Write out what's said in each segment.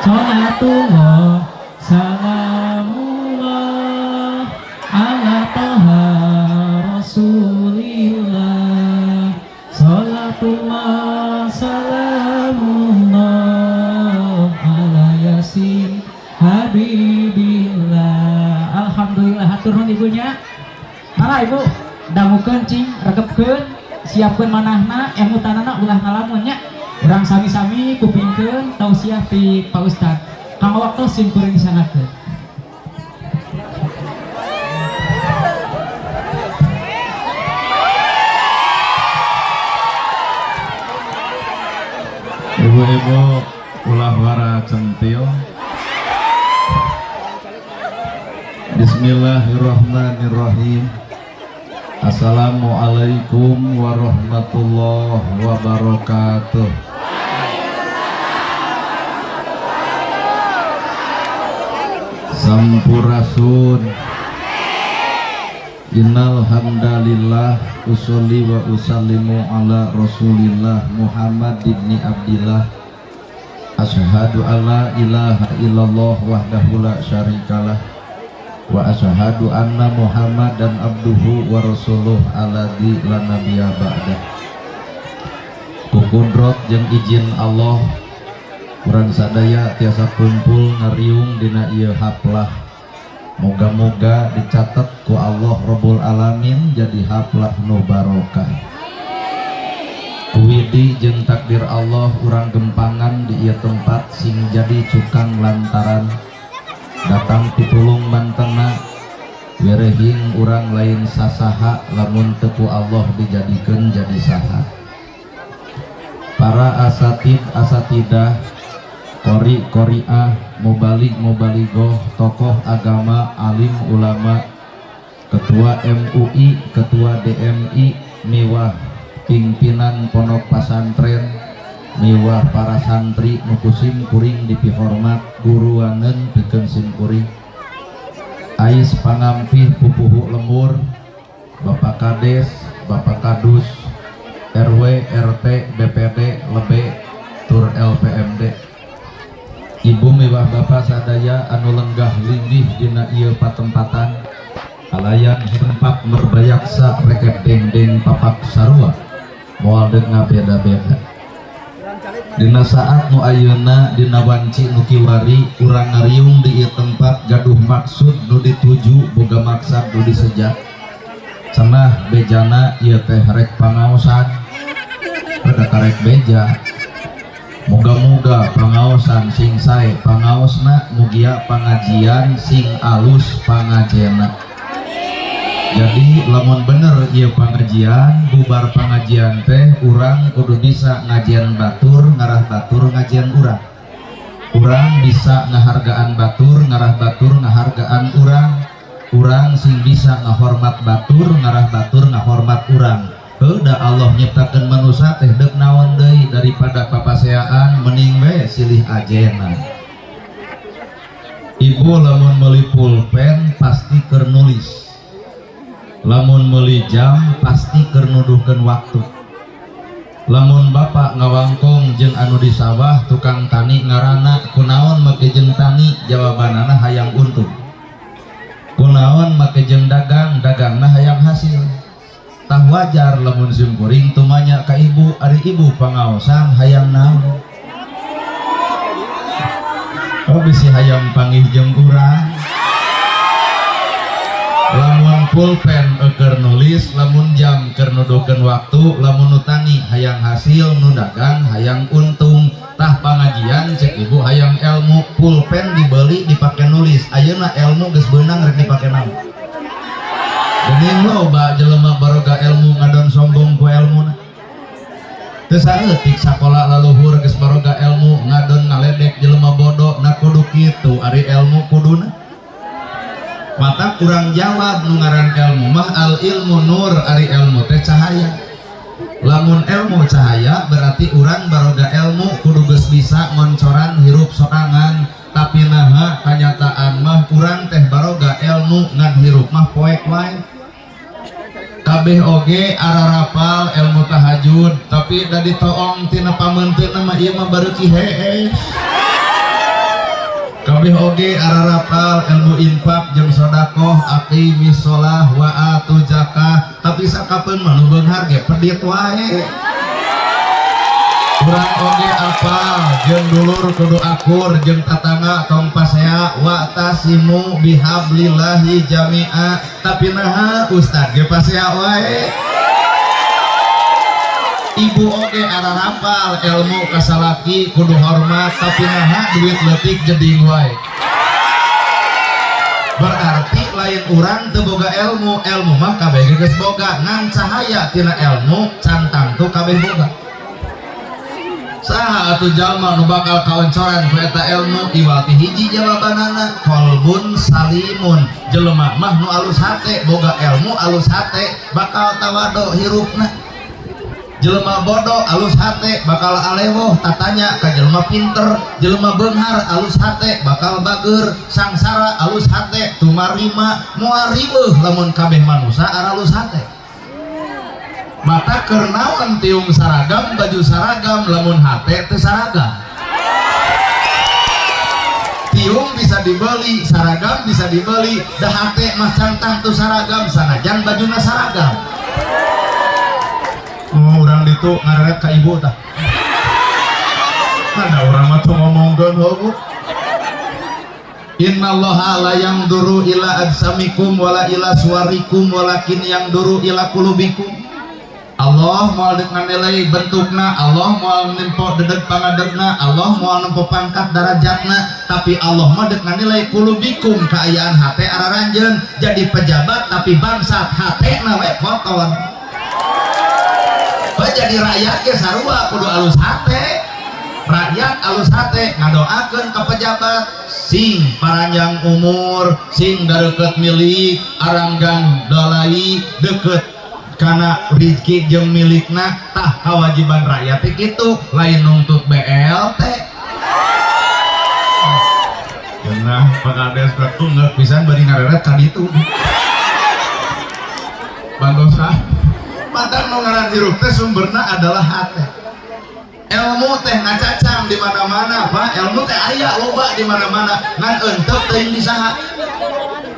Sholatullah salamullah ala toha rasulillah. Sholatullah salamullah ala yasin habibillah. Alhamdulillah, hatur nuhun ibunya. Mangga ibu dangukeun, cing regepkeun, siapkeun manahna, emutanana, ulah ngalamun nya. Urang sami-sami kupingkeun tausiah ti Pak Ustad. Kanggo waktu sim kuring disanggakeun. Ibu-ibu ulah wara centil. Bismillahirrahmanirrahim. Assalamualaikum warahmatullahi wabarakatuh. Sampurasun. Innal hamdalillah usolli wa usallimu ala Rasulillah Muhammad ibni Abdillah. Asyhadu alla ilaha illallah wahdahu la syarikalah wa asyhadu anna Muhammadan abduhu wa rasuluh alladzi la nabiyya ba'dah. Ku kudrot jeung izin Allah urang sadaya tiasa kumpul ngariung dina ieu haplah. Moga-moga dicatat ku Allah Rabbul Alamin jadi haplah nu barokah. Kuwidi jeung takdir Allah urang gempangan di ieu tempat sing jadi cukang lantaran datang pitulung mantena werehing urang lain sasaha lamun teu ku Allah dijadikeun jadi saha. Para asatid asatidah, qori qoriah, mubalig mubaligoh, tokoh agama, alim ulama, ketua MUI, ketua DMI, miwah pimpinan pondok pasantren, miwah para santri nu ku sim kuring dipihormat, guruaneun pikeun sim kuring. Ais pangampih pupuhu lembur, Bapak Kades, Bapak Kadus, RW, RT, BPD, Lebe, tur LPMD. Ibu miwah bapak sadaya anu lenggah linggih dina ieu patempatan kalayan tempat merbayaksa reket dengdeng papak sarua moal deuk ngabeda-beda. Dina saat nu ayeuna dina wanci nu kiwari urang ngariung di ieu tempat gaduh maksud nu dituju boga maksad nu diseja. Cenah bejana ieu teh rek pangaosan rada karek beja. Moga-moga pangaosan sing sae pangaosna, mugia pangajian sing alus pangajena. Jadi lamun bener ieu pangajian, bubar pangajian teh urang kudu bisa ngajian batur ngarah batur ngajian urang. Urang bisa ngahargaan batur ngarah batur ngahargaan urang. Urang sing bisa ngahormat batur ngarah batur ngahormat urang. Heuh da Allah nyiptakeun manusia teh deuk naon deui daripada papaseaan mending we silih ajena. Ibu lamun meuli pulpen pasti keur nulis. Lamun meuli jam pasti keur nuduhkeun waktu. Lamun bapak ngawangkong jeung anu di sawah tukang tani ngaranna kunaon make jeung tani jawabanana hayang untung. Kunaon make jeung dagang dagangna hayang hasil. Tah wajar lamun sim kuring tumanya ka ibu, ari ibu pangaosan hayang naon? Oh bisi hayang panggih jeung urang. Lamun pulpen keur nulis, lamun jam keur nuduhkeun waktu, lamun nu tani hayang hasil, nu dagang hayang untung. Tah pangajian cek ibu hayang ilmu, pulpen dibeli dipake nulis. Ayeuna ilmu geus beunang rek dipake naon? Geuning loba jelema baroga ilmu ngadon sombong ku elmuna. Teu saeutik sakola laluhur geus baroga ilmu ngadon ngaledek jelema bodoh, na kudu kitu ari ilmu kuduna. Mata kurang jawab nu ngaran ilmu mah al ilmu nur, ari ilmu teh cahaya. Lamun ilmu cahaya berarti urang baroga ilmu kudu geus bisa ngoncoran hirup sorangan, tapi naha kanyataan mah urang teh baroga ilmu ngan hirup mah poek wae. Kabeh oge ararapal ilmu tahajud tapi da ditoong tina pameunteuna mah ieu mah bareuki hees. Kabeh oge ararapal ilmu infak jeung sodakoh, aqimis sholah wa atu zakah, tapi sakapeun mah nu beunghar ge pedit wae. Urang oge apal jeung dulur kudu akur, jeung tatangga tong pasea, wa tasimu bihablillahi jami'a, tapi naha ustad ge pasea wae. Ibu oge ararapal ilmu ka salaki kudu hormat, tapi naha duit leutik jeding wae. Berarti lain urang teu boga ilmu, ilmu mah kabeh geus boga, ngan cahaya tina ilmu can tangtu kabeh boga. Saha atuh jalma nu bakal kaoncoran ku eta ilmu? Iwal ti hiji jawabanana, qalbun salimun. Jelema mah nu alus hate, boga ilmu alus hate bakal tawado hirupna. Jelema bodoh alus hate bakal alewoh tatanya ka jelema pinter. Jelema beunghar alus hate bakal bager, sangsara alus hate tumarima, moal riweuh lamun kabeh manusa aralus hate. Mata keur naon tiung saragam, baju saragam, lamun hate teu saragam? Tiung bisa dibeli, saragam bisa dibeli, dah hate mah can tangtu saragam sanajan bajuna saragam. Oh, urang ditu ngareret ka ibu tah. Mana urang mah tuh ngomongkeun heueuh. Innallaha la yanzuru ila ajsamikum wala ila suwarikum walakin yanzuru ila qulubikum. Allah moal dek nganilai bentukna, Allah moal nempo dedeg pangadegna, Allah moal nempo pangkat darajatna, tapi Allah mah dek nganilai qulubikum, kaayaan hate araranjeun. Jadi pejabat tapi bangsat, hatena we kotor. Ba jadi rakyat ge sarua kudu alus hate. Rakyat alus hate ngadoakeun ka pejabat sing paranjang umur, sing dareukeut milik, aranggang dalai deket kana rizki jeung milikna. Tah, kewajiban rakyat teh kitu, lain nuntut BLT. Nah, Pak Kades tuh nggak pisan bari ngareret ka ditu. Bantosa. Matak nu ngaran hirup teh sumberna adalah hate. Ilmu teh ngacacang di mana-mana, Pak. Ilmu teh aya loba di mana-mana, ngan entep teuing di saha.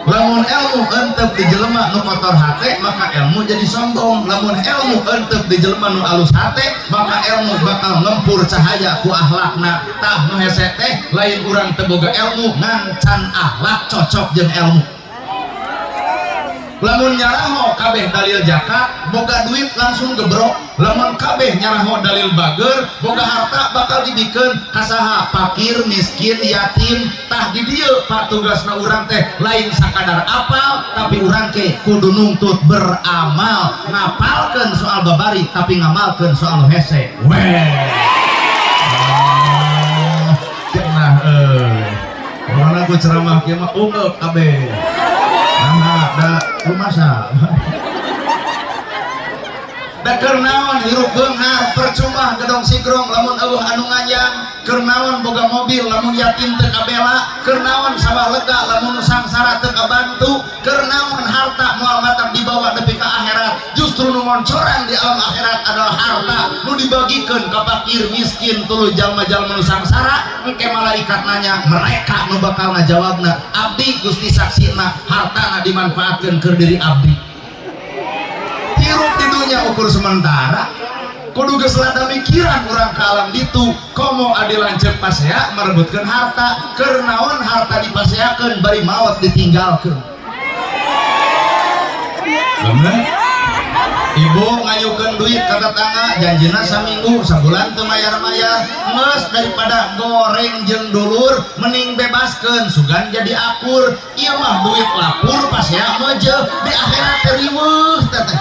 Lamun ilmu entep di jelema nu kotor hate, maka ilmu jadi sombong. Lamun ilmu entep di jelema nu alus hate, maka ilmu bakal ngempur cahaya ku akhlakna. Tah, nu hese teh lain urang teu boga ilmu, ngan can akhlak cocok jeung ilmu. Lamun nyaraho kabeh dalil zakat, boga duit langsung gebrok. Lamun kabeh nyaraho dalil bager, boga harta bakal dibikeun kasaha? Fakir miskin, yatim. Tah, di dieu, Pak, tugasna urang teh lain sakadar apal, tapi urang ke kudu nuntut beramal. Ngapalkeun soal babari, tapi ngamalkeun soal nu hese weh. Ah, cenah euy, mana ku ceramah kieu mah unggeuk kabeh. Nah, da rumasa. Da keur naon hirup beunghar? Percuma gedong sigrong lamun euweuh anu ngajang. Keur naon boga mobil lamun yatim teu kabela? Keur naon sawah lega lamun nu sangsara teu kabantu? Keur naon harta moal matak dibawa nepi ka akhirat? Justru nu ngoncoran di alam akhirat adalah harta nu dibagikeun ka fakir miskin tuluy jalma-jalma nu sangsara. Engke malaikat nanya, mereka nu bakal ngajawabna, "Abdi Gusti, saksina hartana dimanfaatkeun keur diri abdi." Hirup di dunia ukur sementara, kudu geus lada mikiran urang ka alam ditu. Komo adi lanceuk pasea merebutkeun harta, keur naon harta dipaseakeun bari maot ditinggalkeun? Bener? Ibu ngayukeun duit ka tetangga, janjina saminggu, sabulan teu mayar-mayar. Geus, daripada goreng jeung dulur mending bebaskeun, sugan jadi akur. Ieu mah duit lapur, pasea meujeuh, di akhirat teh riweuh teteh.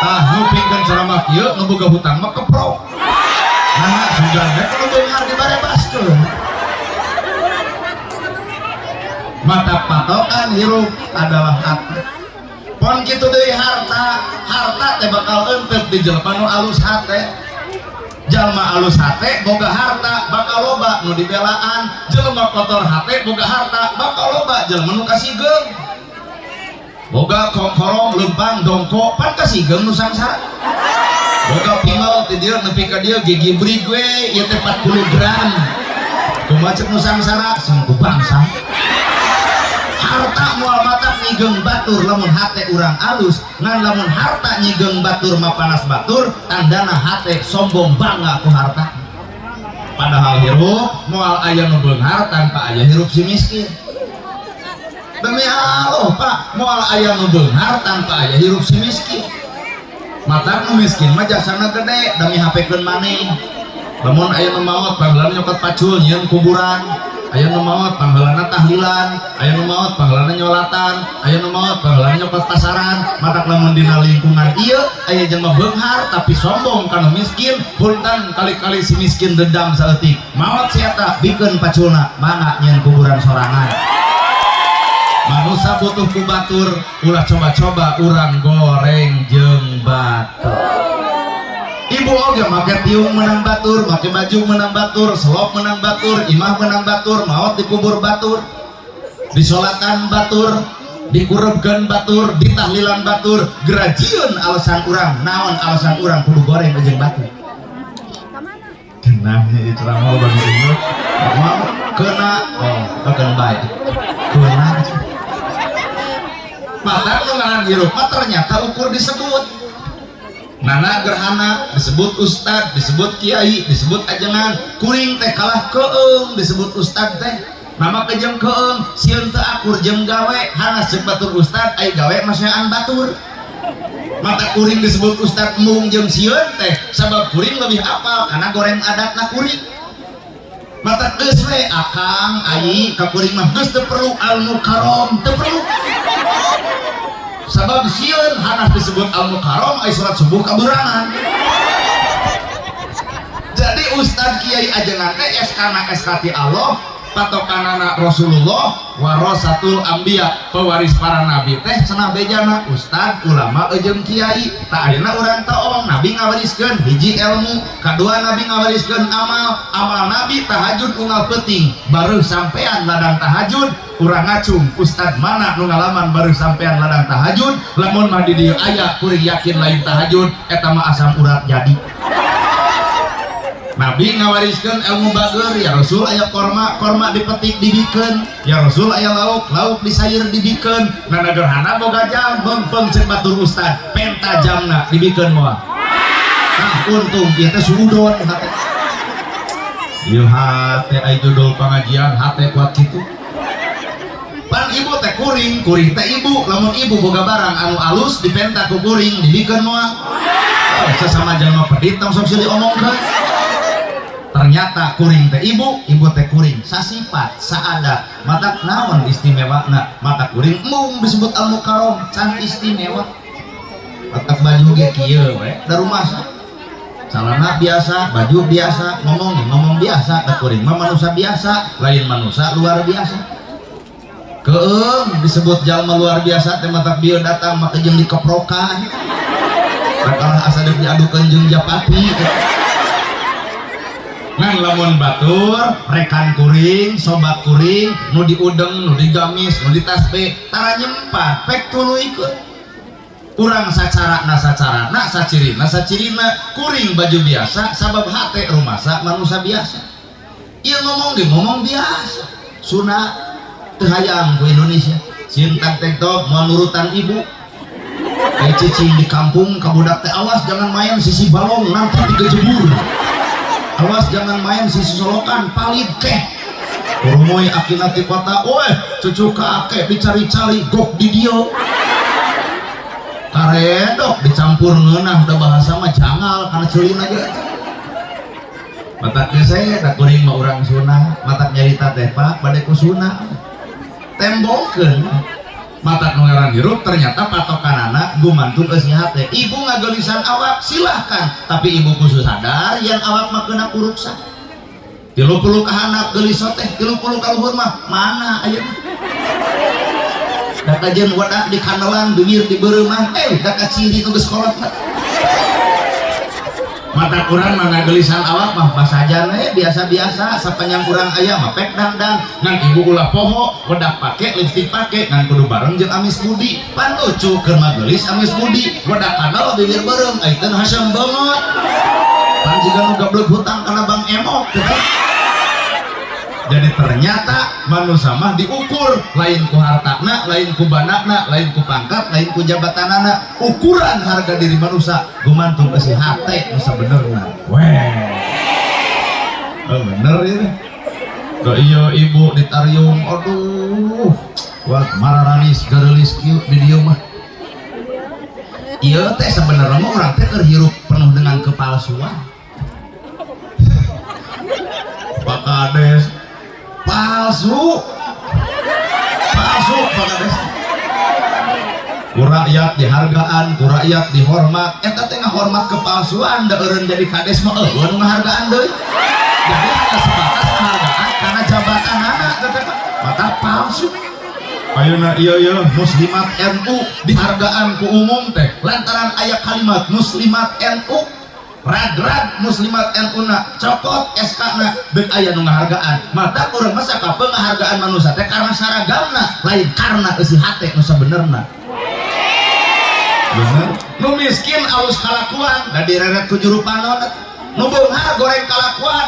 Tah, ngupingkeun ceramah kieu nu boga hutang mah keprok. Nah, sugan we kudu beunghar dibarebaskeun. Mata patokan hirup adalah hati. Pon kitu deui harta, harta teh bakal entep di jelema nu alus hate. Jalma alus hate boga harta bakal loba nu dibelaan, jelema kotor hate boga harta bakal loba jelema nu kasigeung. Boga kongkorong lempang dongko pan kasigeung nu sangsara. Boga pingol ti dieu nepi ka dieu gigi brig we ieu teh 40 gram. Kumaha cek nu sangsara? Sing ku bangsa. Harta moal matak nyigeng batur lamun hate urang alus, ngan lamun harta nyigeng batur mapanas batur, tandana hate sombong bangga ku harta. Padahal hirup moal aya nu beunghar tanpa aya hirup si miskin. Demi Allah, Pak, moal aya nu beunghar tanpa aya hirup si miskin. Matak nu miskin mah jasana gede demi hapekeun maneh. Lamun aya nu maot, pangheulana nyokot pacul nyieun kuburan, aya nu maot pangheulana tahlilan, aya nu maot pangheulana nyolatan, aya nu maot pangheulana nyokot pasaran. Matak lamun dina lingkungan ieu aya jelema beunghar tapi sombong kana miskin, punten, kali-kali si miskin dendam saeutik. Maot si eta, bikeun paculna, mangga nyieun kuburan sorangan. Manusia butuh ku batur, ulah coba-coba urang goreng jeung batur. Ibu oge make tiung menang batur, make baju menang batur, selop menang batur, imah menang batur, maot dikubur batur, disolatan batur, dikurebkeun batur, ditahlilan batur. Gerajieun alasan urang, naon alasan urang kudu goreng jeung batur? Kena ieu ceramah bagi ibu. Mau kena, oh, keun bae. Kena. Matak nu ngaran hirup mah ternyata ukur disebut. Nana gerhana disebut ustad, disebut kiai, disebut ajengan. Kuring teh kalah keung disebut ustad teh. Nama kejeng keung, sieun teu akur jeung gawe, hanas ceuk batur ustad, ai gawe masyaan batur. Matak kuring disebut ustad embung jeung sieun teh, sabab kuring lebih apal karena goreng adatna kuring. Matak geus we akang ai ka kuring mah geus teu perlu al mukarrom, teu perlu. Sabab sieun hanas disebut al mukarrom ai salat subuh kaburangan. Jadi ustad, kiai, ajengan teh SK na SK ti Allah, patokanana Rasulullah, warasatul anbiya, pewaris para nabi teh cenah bejana ustad, ulama jeung kiai. Tak ayeuna urang toong, nabi ngawariskeun hiji ilmu, kadua nabi ngawariskeun amal. Amal nabi tahajud unggal peuting, baru sampean ladang tahajud. Urang ngacung, ustad mana nu ngalaman baru sampean ladang tahajud? Lamun mah di dieu aya, kuring yakin lain tahajud eta mah, asam urat. Jadi Nabi ngawariskeun ilmu bager. Ya Rasul, aya korma, korma dipetik dibikeun. Ya Rasul, aya lauk, lauk disayur dibikeun. Nana gerhana boga jam, meungpeung ceuk batur ustad, penta jamna, dibikeun moal? Nah, untung ieu teh suudon hate. Ieu hate ai judul pengajian hate kuat kitu. Pan ibu teh kuring, kuring teh ibu. Lamun ibu boga barang anu alus dipenta ku kuring, dibikeun moal? Oh, sesama jalma pedit tong sok diomongkeun. Ternyata kuring teh ibu, ibu teh kuring, sasifat saadat. Matak naon istimewa? Nah, matak kuring embung disebut al mukarrom, can istimewa. Matak baju ge kieu we da rumah, celana biasa, baju biasa, ngomong nih ngomong biasa. Da kuring mah manusia biasa, lain manusia luar biasa. Keung disebut jalma luar biasa teh. Matak bieu datang maka jeung dikeprokan, kalah asa deuk diadukeun jeung japati. Ngan lamun batur rekan kuring, sobat kuring, nu diudeng, nu digamis, nu ditasbih, tara nyempat pek tuluykeun. Urang sacarana sacarana, sacirina sacirina. Kuring baju biasa sabab hate rumasa manusia biasa. Ieu ngomong ge ngomong biasa. Suna teu hayang ku Indonesia. Cinta TikTok mau nurutan ibu. Kayak cicing di kampung ka budak teh, "Awas, jangan main sisi balong, nanti digejebur. Awas, jangan main sisi solokan, palid keh." Kurumoy akina ti kota, "Weh, cucu kakek dicari-cari, gok di dieu." Karedok dicampur ngeunah, udah bahasa mah jangal karena ceulin aja. Matak saya da kuring mah urang sunah, matak nyarita teh, Pak, bade ku sunah. Tembongkeun. Matak nu ngaran hirup ternyata patokanana gumantung eusi hate. Ibu ngageulisan awak silahkan, tapi ibu khusus sadar yang awak mah kena kuruksa. 30 ka handap geulis teh, 30 ka luhur mah mana ayeuna? Da kajeun wadak di kandelan, bibir di beureuman, eh da kaciri nu geus kolot mah. Matak urang mah ngageulisan awak mah basajan we biasa-biasa, sapanjang urang aya mah pek dangdang. Ngan ibu ulah poho, wedak pake, lipstik pake, ngan kudu bareng jeung amis budi. Pan lucu keur mah geulis amis budi, wedak kandel, bibir beureum, ai teu hasem banget. Pan jiga nu gablek hutang kana Bank Emok gitu. Jadi ternyata manusia mah diukur lain ku hartana, lain ku bandana, lain ku pangkat, lain ku jabatanana. Ukuran harga diri manusia gumantung eusi hate nu sabenerna. Weh. Oh, bener ya. Do iya ibu ditariung, aduh. Wah, mararanis gareulis kieu di dieu mah. Ieu teh sebenarnya mah urang teh keur hirup penuh dengan kepalsuan. Pak Kades palsu, palsu Pak Kades. Ku rakyat dihargaan, ku rakyat dihormat. Eta teh ngahormat kepalsuan, da eureun jadi kades mah euweuh nu ngahargaan deui. Jadi hanya sebatas penghargaan karena jabatan anak teh mata palsu. Ayeuna ieu ieu muslimat NU dihargaan ku umum teh lantaran aya kalimat muslimat NU, rag-rag muslimat NU na cokot SK na beuk aya nu ngahargaan. Mata urang mah sakapeung ngahargaan manusia teh karena saragamna, lain karena eusi hate nu sabenerna. Bener, nu miskin alus kalakuan da direret ku juru panon, nu beunghar goreng kalakuan,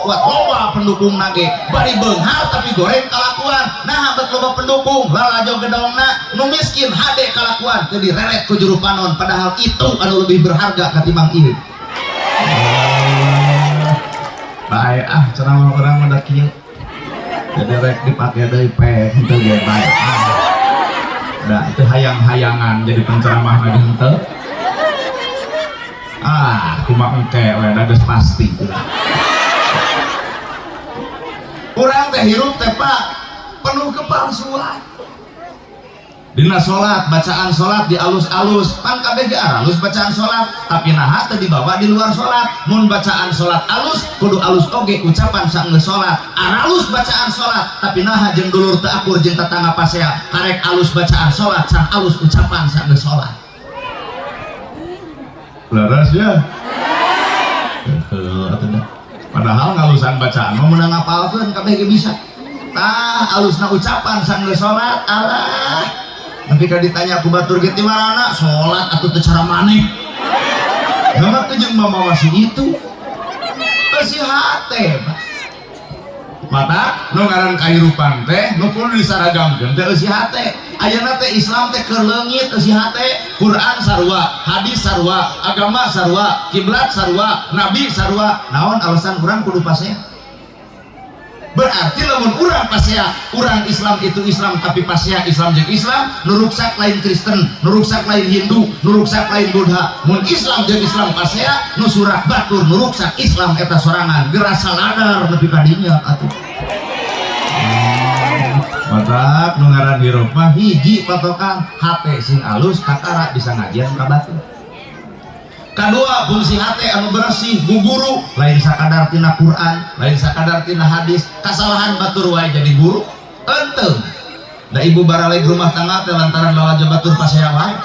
kuat loba pendukung nage. Bari beunghar tapi goreng kalakuan, nah bet loba pendukung lalajo gedongna. Nu miskin hade kalakuan teu direret ku juru panon, padahal itu anu lebih berharga katimbang ieu. Bae ah, ceramah urang mah da kieu, jadi rek dipake deui pe henteu ge bae ah. Da teu hayang-hayangan jadi penceramah lagi henteu. Ah, kumaha engke we, da geus pasti. Urang teh hirup teh, Pak, penuh kepalsuan. Dina salat, bacaan salat di alus-alus, pan kabeh ge alus bacaan salat, tapi naha teu dibawa di luar salat? Mun bacaan salat alus, kudu alus oge ucapan saenggeus salat. Aralus bacaan salat, tapi naha jeung dulur teu akur, jeung tetangga pasea? Karek alus bacaan salat, can alus ucapan saenggeus salat. Leres ya? Heuh atuh dah. Padahal ngalusan bacaan mah meunang ngapalkeun kabeh ge bisa. Tah, alusna ucapan saenggeus salat, alah. Nepi ka ditanya ku batur ge, "Ti marana?" "Salat atuh, teu cara maneh." Nama teh jeung mama masih itu. Eusi hate, Pak. Mata nu ngaran kahirupan teh nu kudu disaragamkeun teh eusi hate. Ayeuna teh Islam teh keur leungit eusi hate. Quran sarua, hadis sarua, agama sarua, kiblat sarua, nabi sarua. Naon alasan urang kudu pasea? Berarti lamun urang pasea, urang Islam itu Islam, tapi pasea Islam jeung Islam, nu ruksak lain Kristen, nu ruksak lain Hindu, nu ruksak lain Buddha. Mun Islam jeung Islam pasea, nu surak batur nu ruksak Islam eta sorangan, gerasa ladar nepi ka dinya atuh. Matak nu ngaran hirup mah hiji patokan, hate sing alus, kakara bisa ngajian ka batur. Kedua, fungsi hate anu bersih guguru lain sakadar tina Quran, lain sakadar tina hadis. Kasalahan batur wae jadi guru enteng da ibu baraleg rumah tangga teh lantaran lalajo batur pasea wae.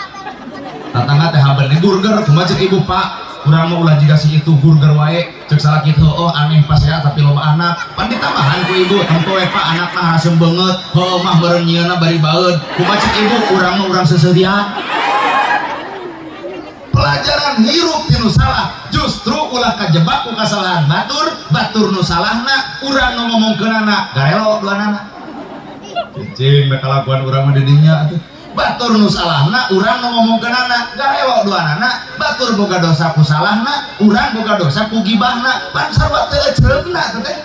Tatangga teh haben di burger, kumaha cek ibu, "Pak, urang mah ulah jiga si itu, burger wae." Cek salaki, "Oh, aneh, pasea tapi loba anak." Pan ditambahan ku ibu, "Tempo we, Pak, anak mah hasem banget, heuh mah meureun nyieunna bari baeud." Kumaha cek ibu, "Urang mah urang seserian." Pelajaran hirup tinu salah, justru ulah kajebak ku kasalahan batur. Batur nu salahna, urang nu ngomongkeunana garelo duanana. Cicing da kalakuan urang mah di dinya atuh. Batur nu salahna, urang nu ngomongkeunana garelo duanana. Batur boga dosa ku salahna, urang boga dosa ku gibahna, pan sarua teu ecreugna teh.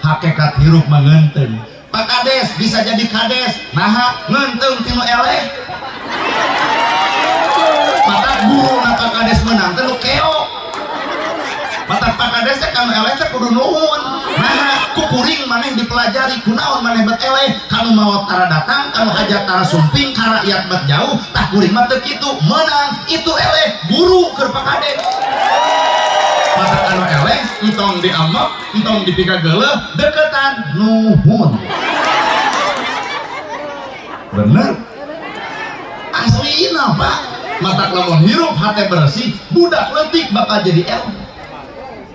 Hakikat hirup mah ngeunteung. Pak Kades bisa jadi kades, naha? Ngeunteung tinu eleh. Mata guru na Pak Kades menang teh nu keo. Mata Pak Kades teh kanu eleh teh kudu nuhun. Nah, ku kuring maneh dipelajari, kunaon maneh bet eleh, kanu maot tara datang, kanu hajat tara sumping, ka rakyat bet jauh. Tah, kuring mah teu kitu, menang itu eleh guru keur Pak Kades. Mata kanu eleh entong diamok, entong dipikageuleuh, deketan, nuhun. Bener aslina, Pak. Mata lamun hirup hate bersih, budak leutik bakal jadi eleh.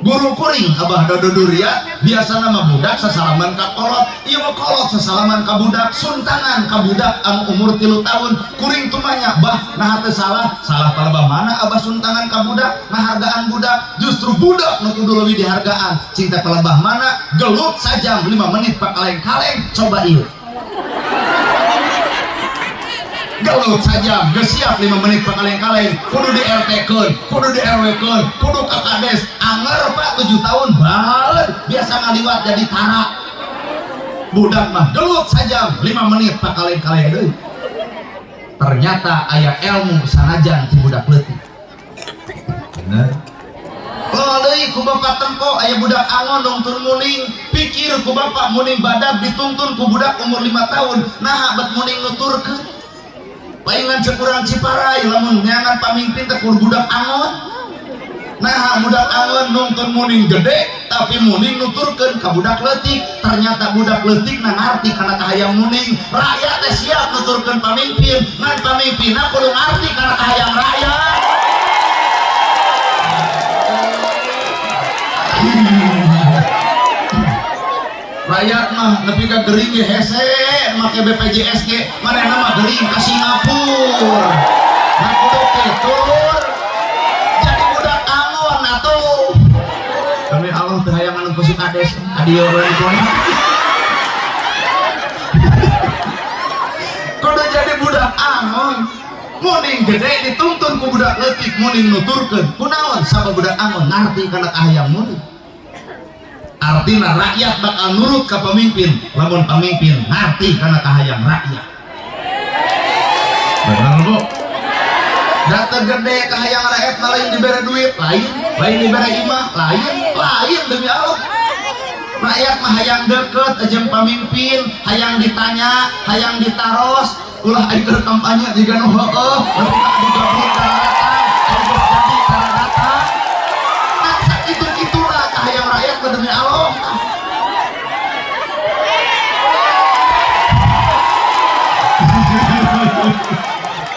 Guru kuring Abah Dodo Duria biasa nama budak sasalaman ka kolot, ieu mah kolot sasalaman ka budak, suntangan ka budak anu umur 3 tahun. Kuring tumanya, bah, nah teu salah, salah palebah mana abah suntangan ka budak, ngahargaan budak, justru budak nu kudu leuwih dihargaan. Cinta palebah mana gelut sajam 5 menit pakaleng-kaleng, coba ieu. Gelut saja geus siap 5 menit pakaleng-kaleng, kudu di RT-keun, kudu di RW-keun, kudu ka kades. Anger Pak 7 tahun baleud biasa ngaliwat jadi tara. Budak mah gelut saja 5 menit pakaleng-kaleng deui. Ternyata aya ilmu sanajan ti budak leutik. Bener. Loh deui ku bapak tempo aya budak angon nungtun muning, pikir ku bapak muning badag dituntun ku budak umur 5 tahun, naha bet muning nuturkeun. Palingan cek urang Ciparai lamun neangan pamimpin teh kudu budak angon. Nah budak angon nungtun muning gede tapi muning nuturkeun ka budak leutik, ternyata budak leutik na ngarti kana kahayang muning. Rakyat teh siap nuturkeun pamimpin, ngan pamimpinna kudu ngarti kana kahayang rakyat. Rakyat mah nepi ka gering ge hese make BPJS ge, manehna mah gering ka Singapura. Nah kudu kitu jadi budak angon atuh. Demi Allah teu hayang anu ku si kades ka dieu urang tuana. Kudu jadi budak angon. Muning gede dituntun ku budak leutik, muning nuturkeun. Kunaon sabab budak angon ngarti kana kahayang muning. Artinya rakyat bakal nurut ke pemimpin lamun pemimpin ngarti kana kahayang rakyat. Bener Bu? Data gede kahayang rakyat mah lain dibere duit, lain, lain dibere imah, lain, lain demi Allah. Rakyat mah hayang deket jeung pamimpin, hayang ditanya, hayang ditaros, ulah aing keur kampanye jiga nu heueuh, nepi ka digabung kararatan, aing geus jadi kararatan. Nah, sakitu-kituna kahayang rakyat mah demi Allah.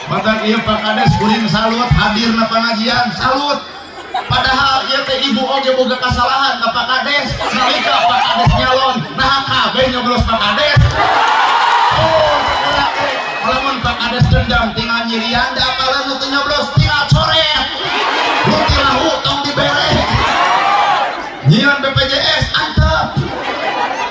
Matak ieu Pak Kades kuring salut hadirna pangajian, salut. Padahal ieu teh ibu oge boga kasalahan ka Pak Kades, nalika Pak Kades nyalon, naha kabeh nyoblos Pak Kades. Oh, sakulah teh. Lamun Pak Kades dendam tinggal nyirian da apaleun nu teu nyoblos tinggal coret. Nu tilahu tong dibere. Nyian BPJS antep.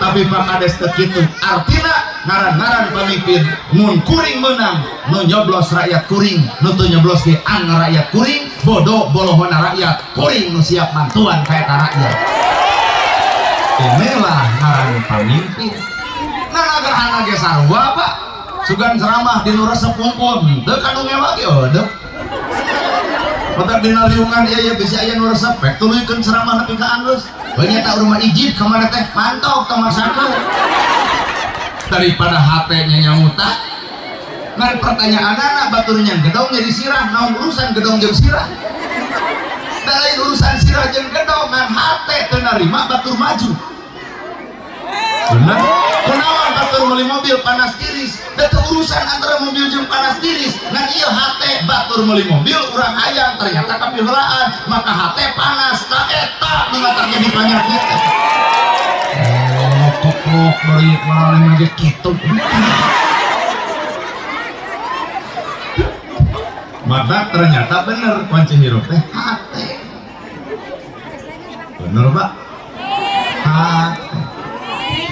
Tapi Pak Kades teu kitu. Artina ngaran-ngaran pamimpin mun kuring menang nu nyoblos rakyat kuring, nu teu nyoblos ge ang rakyat kuring, bodoh bolohona rakyat kuring nu siap mantuan ka eta rakyat. Inilah ngaran pamimpin. Nah nagerhana ge sarua Pak. Sugan ceramah di nu resep kumpul teu kadungewa ge eueuh. Matak dina riungan ieu ieu bisi aya nu resep rek tuluykeun ceramah nepi ka anggeus. Bae nya rumah ijib ka mana teh mantog tong maksakeun. Daripada hate nya nyamuta. Ngan pertanyaanana batur nya gedong jadi sirah, naon urusan gedong jeung sirah? Da lain urusan sirah jeung gedong, ngan hate teu narima batur maju. Bener? Kunaon batur meuli mobil panas tiris? Da teu urusan antara mobil jeung panas tiris. Ngan ieu hate batur meuli mobil urang hayang ternyata kapiheulaan, maka hate panas. Ta eta nu matak jadi panyakit. Oh, koplok bari maraneh ge kitu. Maka ternyata bener kunci hirup teh hate. Bener Pak? Hate.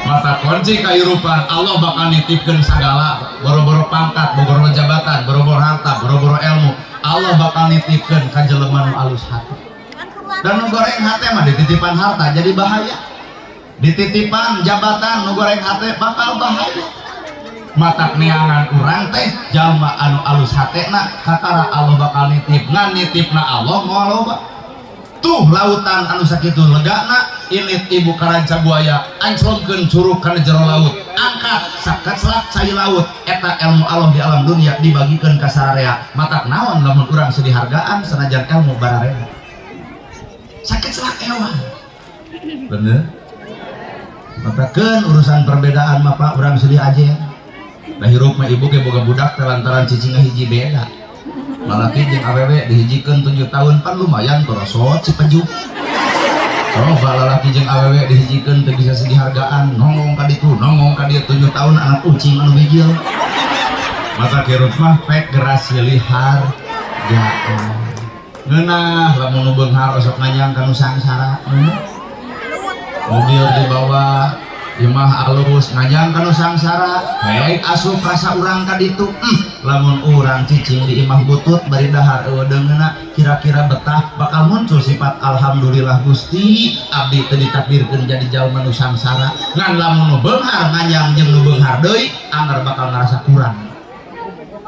Mata kunci kehidupan Allah bakal nitipkeun sagala, boro-boro pangkat, boro-boro jabatan, boro-boro harta, boro-boro ilmu. Allah bakal nitipkeun ka jelema nu alus hate. Dan nu goreng hate mah dititipan harta jadi bahaya. Dititipan jabatan nu goreng hate bakal bahaya. Matak neangan urang teh jalma anu alus hatena kakara Allah bakal nitip, ngan nitipna Allah moal loba. Tuh lautan anu sakitu legana init ibu karanca buaya anclongkeun curug kana jero laut, angkat sakaclak cai laut. Eta ilmu Allah di alam dunia dibagikeun ka sararea. Matak naon lamun urang sedih hargaan sanajan ilmu bararea sakaclak ewa. Bener? Matakeun urusan perbedaan mah Pak urang sedih aja. Da hirup mah ibu ge boga budak teh lantaran cicingna hiji beda. Lalaki jeung awewe dihijikeun 7 tahun pan lumayan korosot si pejuk. Coba lalaki jeung awewe dihijikeun teu bisa segi hargaan, nongong ka ditu, nongong ka dieu, 7 tahun anak ucing anu bijil. Mata hirup mah pek geras silih hargaan. Ngeunah lamun nu beunghar osok nganyang ka nu sangsara. Mobil dibawa, imah alus, nganyang ka nu sangsara, hei asup rasa urang ka ditu. Lamun urang cicing di imah butut bari dahar eueuh deungeuna, kira-kira betah? Bakal muncul sifat alhamdulillah Gusti, abdi teu ditakdirkeun jadi jalma nu sangsara. Ngan lamun nu beunghar nganyang jeung nu beunghar deui, anger bakal ngarasa kurang.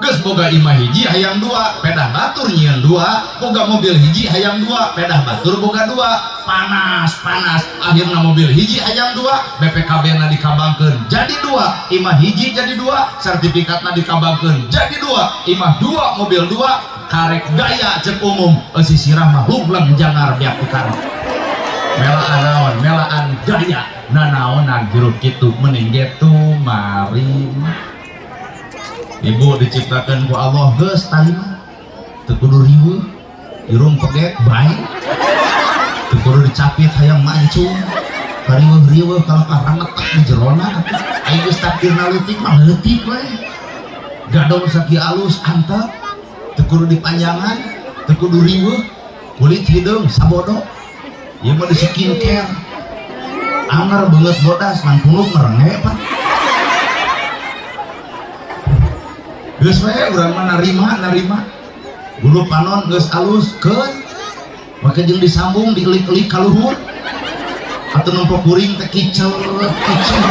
Geus boga imah hiji hayang dua, pedah batur nyieun dua. Boga mobil hiji hayang dua, pedah batur boga dua. Panas panas, akhirna mobil hiji hayang dua, BPKB na dikabangkeun jadi dua, imah hiji jadi dua, sertifikatna dikabangkeun jadi dua, imah dua, mobil dua, karek gaya cek umum, eusi sirah mah hugleng jangar biak tukar. Melaan naon? Melaan gaya. Nanaonan hirup kitu, mending ge tumarima. Ibu diciptakan ku Allah geus tarima, teu kudu riweuh, irung peget bae, teu kudu dicapit hayang mancung, kariweuh-riweuh kalau karangetek di jerona atuh. Aing geus takdirna leutik mah leutik we. Gadong sakieu alus antep, teu kudu dipanjangan, teu kudu riweuh, kulit hideung sabodo. Ieu mah di skincare. Anger beungeut bodas ngan punuk ngerenge pak. Geus we urang mah narima narima. Bulu panon geus alus keun. Make jeung disambung dieulik-eulik ka luhur. Atuh nempo kuring teh kicel kicel.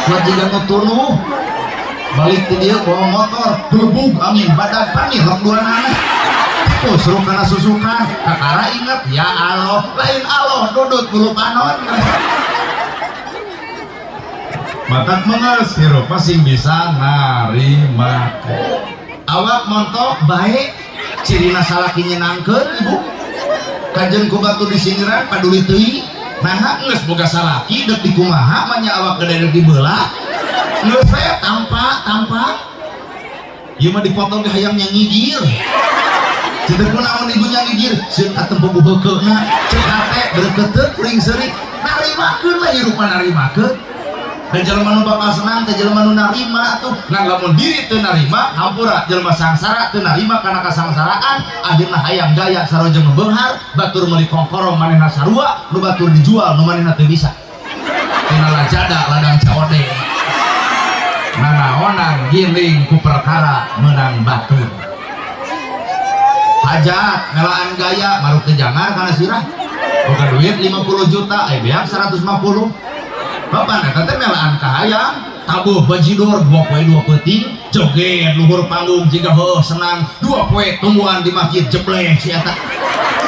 Kuat jiga nu tunuh. Balik ti dieu bawa motor, gelebug angin badan panir rok dua nana. Tusruk kana susukan, kakara inget ya Allah, lain Allah dudut bulu panon. Matak menges hirup mah sing bisa narima. Awak montok bae, cirina salaki nyenangkeun ibu. Kajeun ku batur disindiran paduli teuing. Naha geus boga salaki deuk dikumaha mah nya awak gede deuk dibelah. Geus we tampa tampa. Ieu mah dipotong ge hayang nyangigir. Ceu kunaon ibu nyangigir? Sieun katempo buheukeuna, ceuk hate bereketeuk kuring seuri. Narimakeun lah hirup mah narimakeun. Dan jelema nu bakal senang teh jelema nu narima atuh. Ngan lamun diri teu narima, hampura jelema sangsara teu narima kana kasangsaraan, akhirna hayang gaya sarua jeung nu beunghar, batur meuli kongkorong manehna sarua, nu batur dijual nu manehna teu bisa. Tina lajada ladang COD. Nanaonan giling ku perkara meunang batur. Hajat melaan gaya maruk teu jangar kana sirah. Boga duit 50 juta, aya beak 150. Bapak eta teh melaan kahayang, tabuh bajidor 2 poe 2 peuting, joget luhur panggung jiga heuh senang, 2 poe tungguan di masjid jebleh si eta.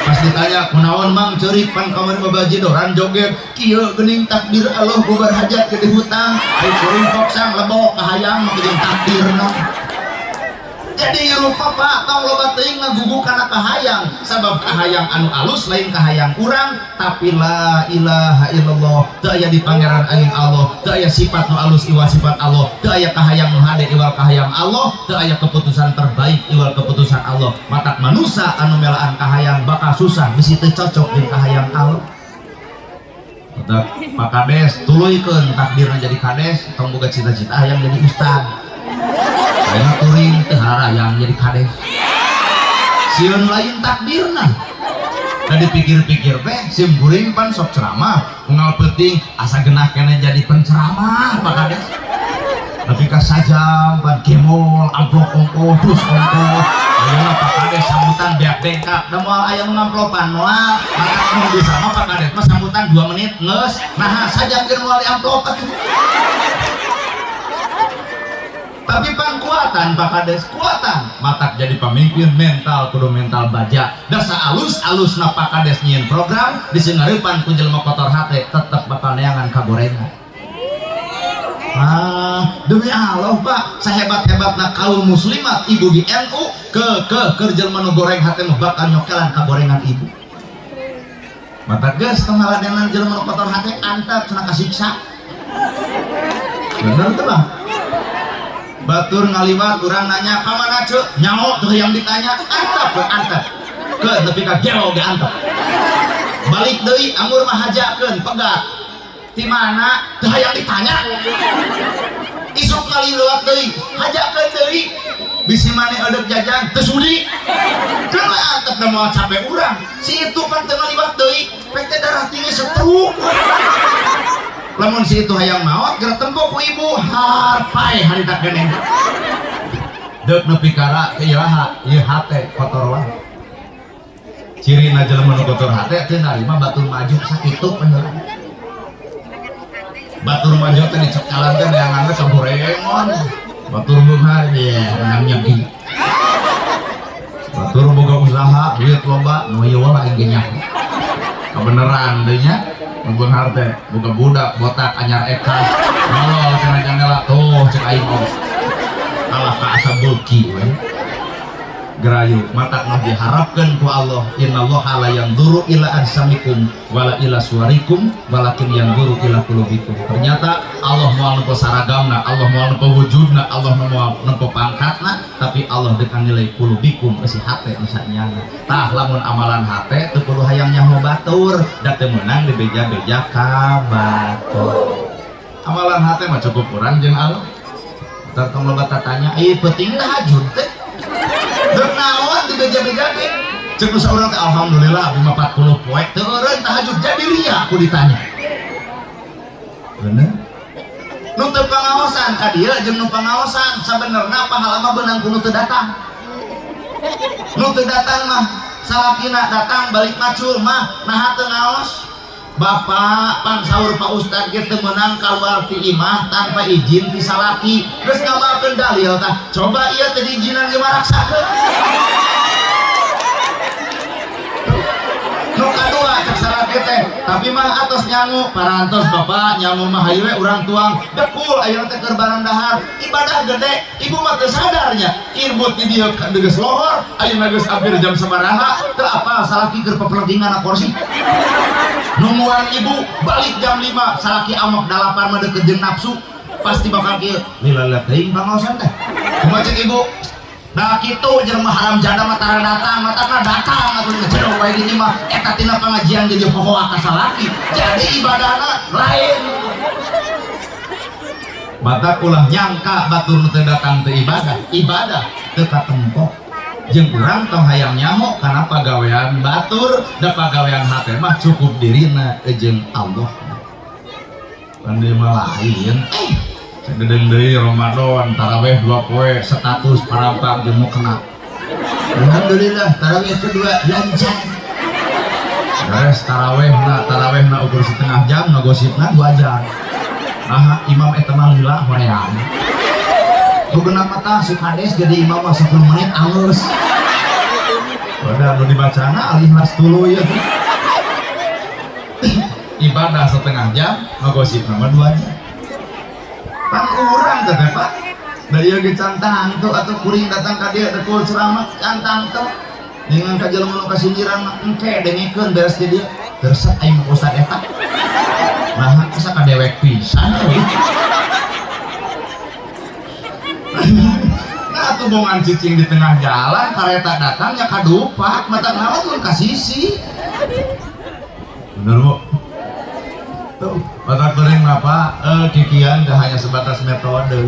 Pas ditanya kunaon mang ceurik pan kamari mah bajidoran joget, kieu geuning takdir Allah bubar hajat gede hutang, ai kuring foksang lebok kahayang mah jeung takdirna. Jadi rupa pak tong loba teuing ngagugu kana kahayang, sabab kahayang anu alus lain kahayang urang, tapi la ilaha illallah teu aya di pangeran aing Allah, teu aya sifat nu alus iwal sifat Allah, teu aya kahayang nu hade iwal kahayang Allah, teu aya keputusan terbaik iwal keputusan Allah. Matak manusa anu melaan kahayang bakal susah bisi teu cocok jeung kahayang Allah. Matak Pak Kades tuluykeun takdirna jadi kades, tong boga cita-cita hayang jadi ustad. Ayeuna kuring teu harayang jadi kades. Sieun lain takdirna. Da dipikir-pikir teh sim kuring pan sok ceramah, unggal peuting asa genah keneh jadi penceramah Pak Kades. Nepi ka sajam pan gemol amplop ongkoh dus ongkoh. Ayeuna Pak Kades sambutan beak bengkak, da moal aya nu ngamplopan moal. Maka mun bisa mah Pak Kades mah sambutan 2 menit geus. Naha sajam ge moal diamplop atuh. Tapi pan kuatan Pak Kades, kuatan. Matak jadi pemimpin mental kudu mental baja. Dasa alus-alus na Pak Kades nyieun program disingareupan ku jelema kotor hate tetep bakal neangan kagorengan. Ah, demi Allah Pak, sahebat-hebatna kaum muslimat ibu di NU ke keur jelema nu goreng hate mah bakal nyokelan kagorengan ibu. Matak geus tong ngaladenan jelema nu kotor hate antep cenah kasiksa. Bener teu Bang? Batur ngaliwat urang nanya ka mana ceuk? Nyaho tuh yang ditanya, antep we antep. Ke nepi ka gelo ge antep. Balik deui amur mah hajakeun pegat. Ti mana? Teu hayang ditanya. Isuk ngaliwat deui, hajakeun deui. Bisi maneh eudek jajan, teu sudi. Keun we antep da moal capek urang. Si itu pan teu ngaliwat deui, pek teh darah tinggi stroke. Lamun si itu hayang maot, geura tempo ku ibu harpai harita keneh. Deuk nepi ka iraha, ieu hate kotor wae. Cirina jelema nu kotor hate teu narima batur maju sakitu bener. Batur maju teh dicekalan teh neanganna ka gorengan. Batur beunghar ye menang nyegi. Batur boga usaha duit loba nu ieu wae aing ge nyaho. Kabeneran deui nya nu beunghar teh boga budak botak anyar ekas. Nolol kana jandela tuh cek aing om. Kalah ka asa beuki we. Gerayu mata nu diharapkeun ku Allah, innallaha la yanzuru ila ajsamikum wala ila suwarikum walakin yanzuru ila qulubikum. Ternyata Allah moal nempo saragamna, Allah moal nempo wujudna, Allah moal nempo pangkatna, tapi Allah deka nilai qulubikum eusi hate nu sanyana. Tah lamun amalan hate teu kudu hayang nyaho batur, da teu meunang dibeja-beja ka batur. Amalan hate mah cukup urang jeung Allah. Tah tong loba tatanya, ieu penting tahajud teh. Deuk naon dibeja-beja ge? Cek nu saurang teh alhamdulillah abdi mah 40 poe teu eureun tahajud jadi ria aku ditanya. Bener? Nu teu pangaosan ka dieu jeung nu pangaosan sabenerna pahala mah beunang ku nu teu datang. Nu teu datang mah salakina datang balik macul mah naha teu ngaos. Bapak pan sahur Pak Ustad ge teu meunang kaluar ti imah tanpa izin ti salaki. Geus ngamalkeun dalil tah. Coba ieu teh diizinan ge maraksakeun. Nu kadua cek salaki teh, tapi mah atos nyangu parantos bapak nyangu mah hayu we urang tuang dekul ayeuna teh keur barang dahar ibadah gede ibu mah teu sadarnya ibu ti dieu geus lohor ayeuna geus hampir jam sabaraha teu apal salaki keur pepelegingan na kursi nungguan ibu balik jam 5 salaki amok 8 mah deukeut jeung nafsu pasti bakal kieu lila-lila teuing pangaosan teh kumaha cek ibu. Nah kitu jelema haram janda mah tara datang, matakna datang atuh ngecedok bae di imah eta tina pangajian jadi hohoa ka salaki. Jadi ibadahna lain. Batak ulah nyangka batur nu teu datang teu ibadah, ibadah teu katempo. Jeung urang tong hayang nyaho kana pagawean batur, da pagawean hate mah cukup dirina jeung Allah. Pan deui mah lain. Gedeng deui Ramadan tarawih 2 poe status parampang jeung mukena. Alhamdulillah tarawih kedua lancar. Beres tarawihna ukur setengah jam ngagosipna 2 jam. Nah imam eta mah lila hoream. Bukeuna mah si kades jadi imam mah 10 menit alus. Padahal nu dibacana al-Ikhlas tuluy ya. Ibadah setengah jam ngagosipna mah 2 jam. Pan urang teh Pak. Da ieu ge can tangtu atuh kuring datang ka dieu dekul ceramah can tangtu. Dengan ka jelema nu kasindiran mah engke dengekeun beres di dieu. Resep aing mah ustad eta. Nah, asa ka dewek pisan euy. Nah, atuh bongan cicing di tengah jalan, kareta datangnya kadupak, mata naon mun ka sisi. Bener, Bu? Tuh, mata kuring mah Pak, kikian dah hanya sebatas metode.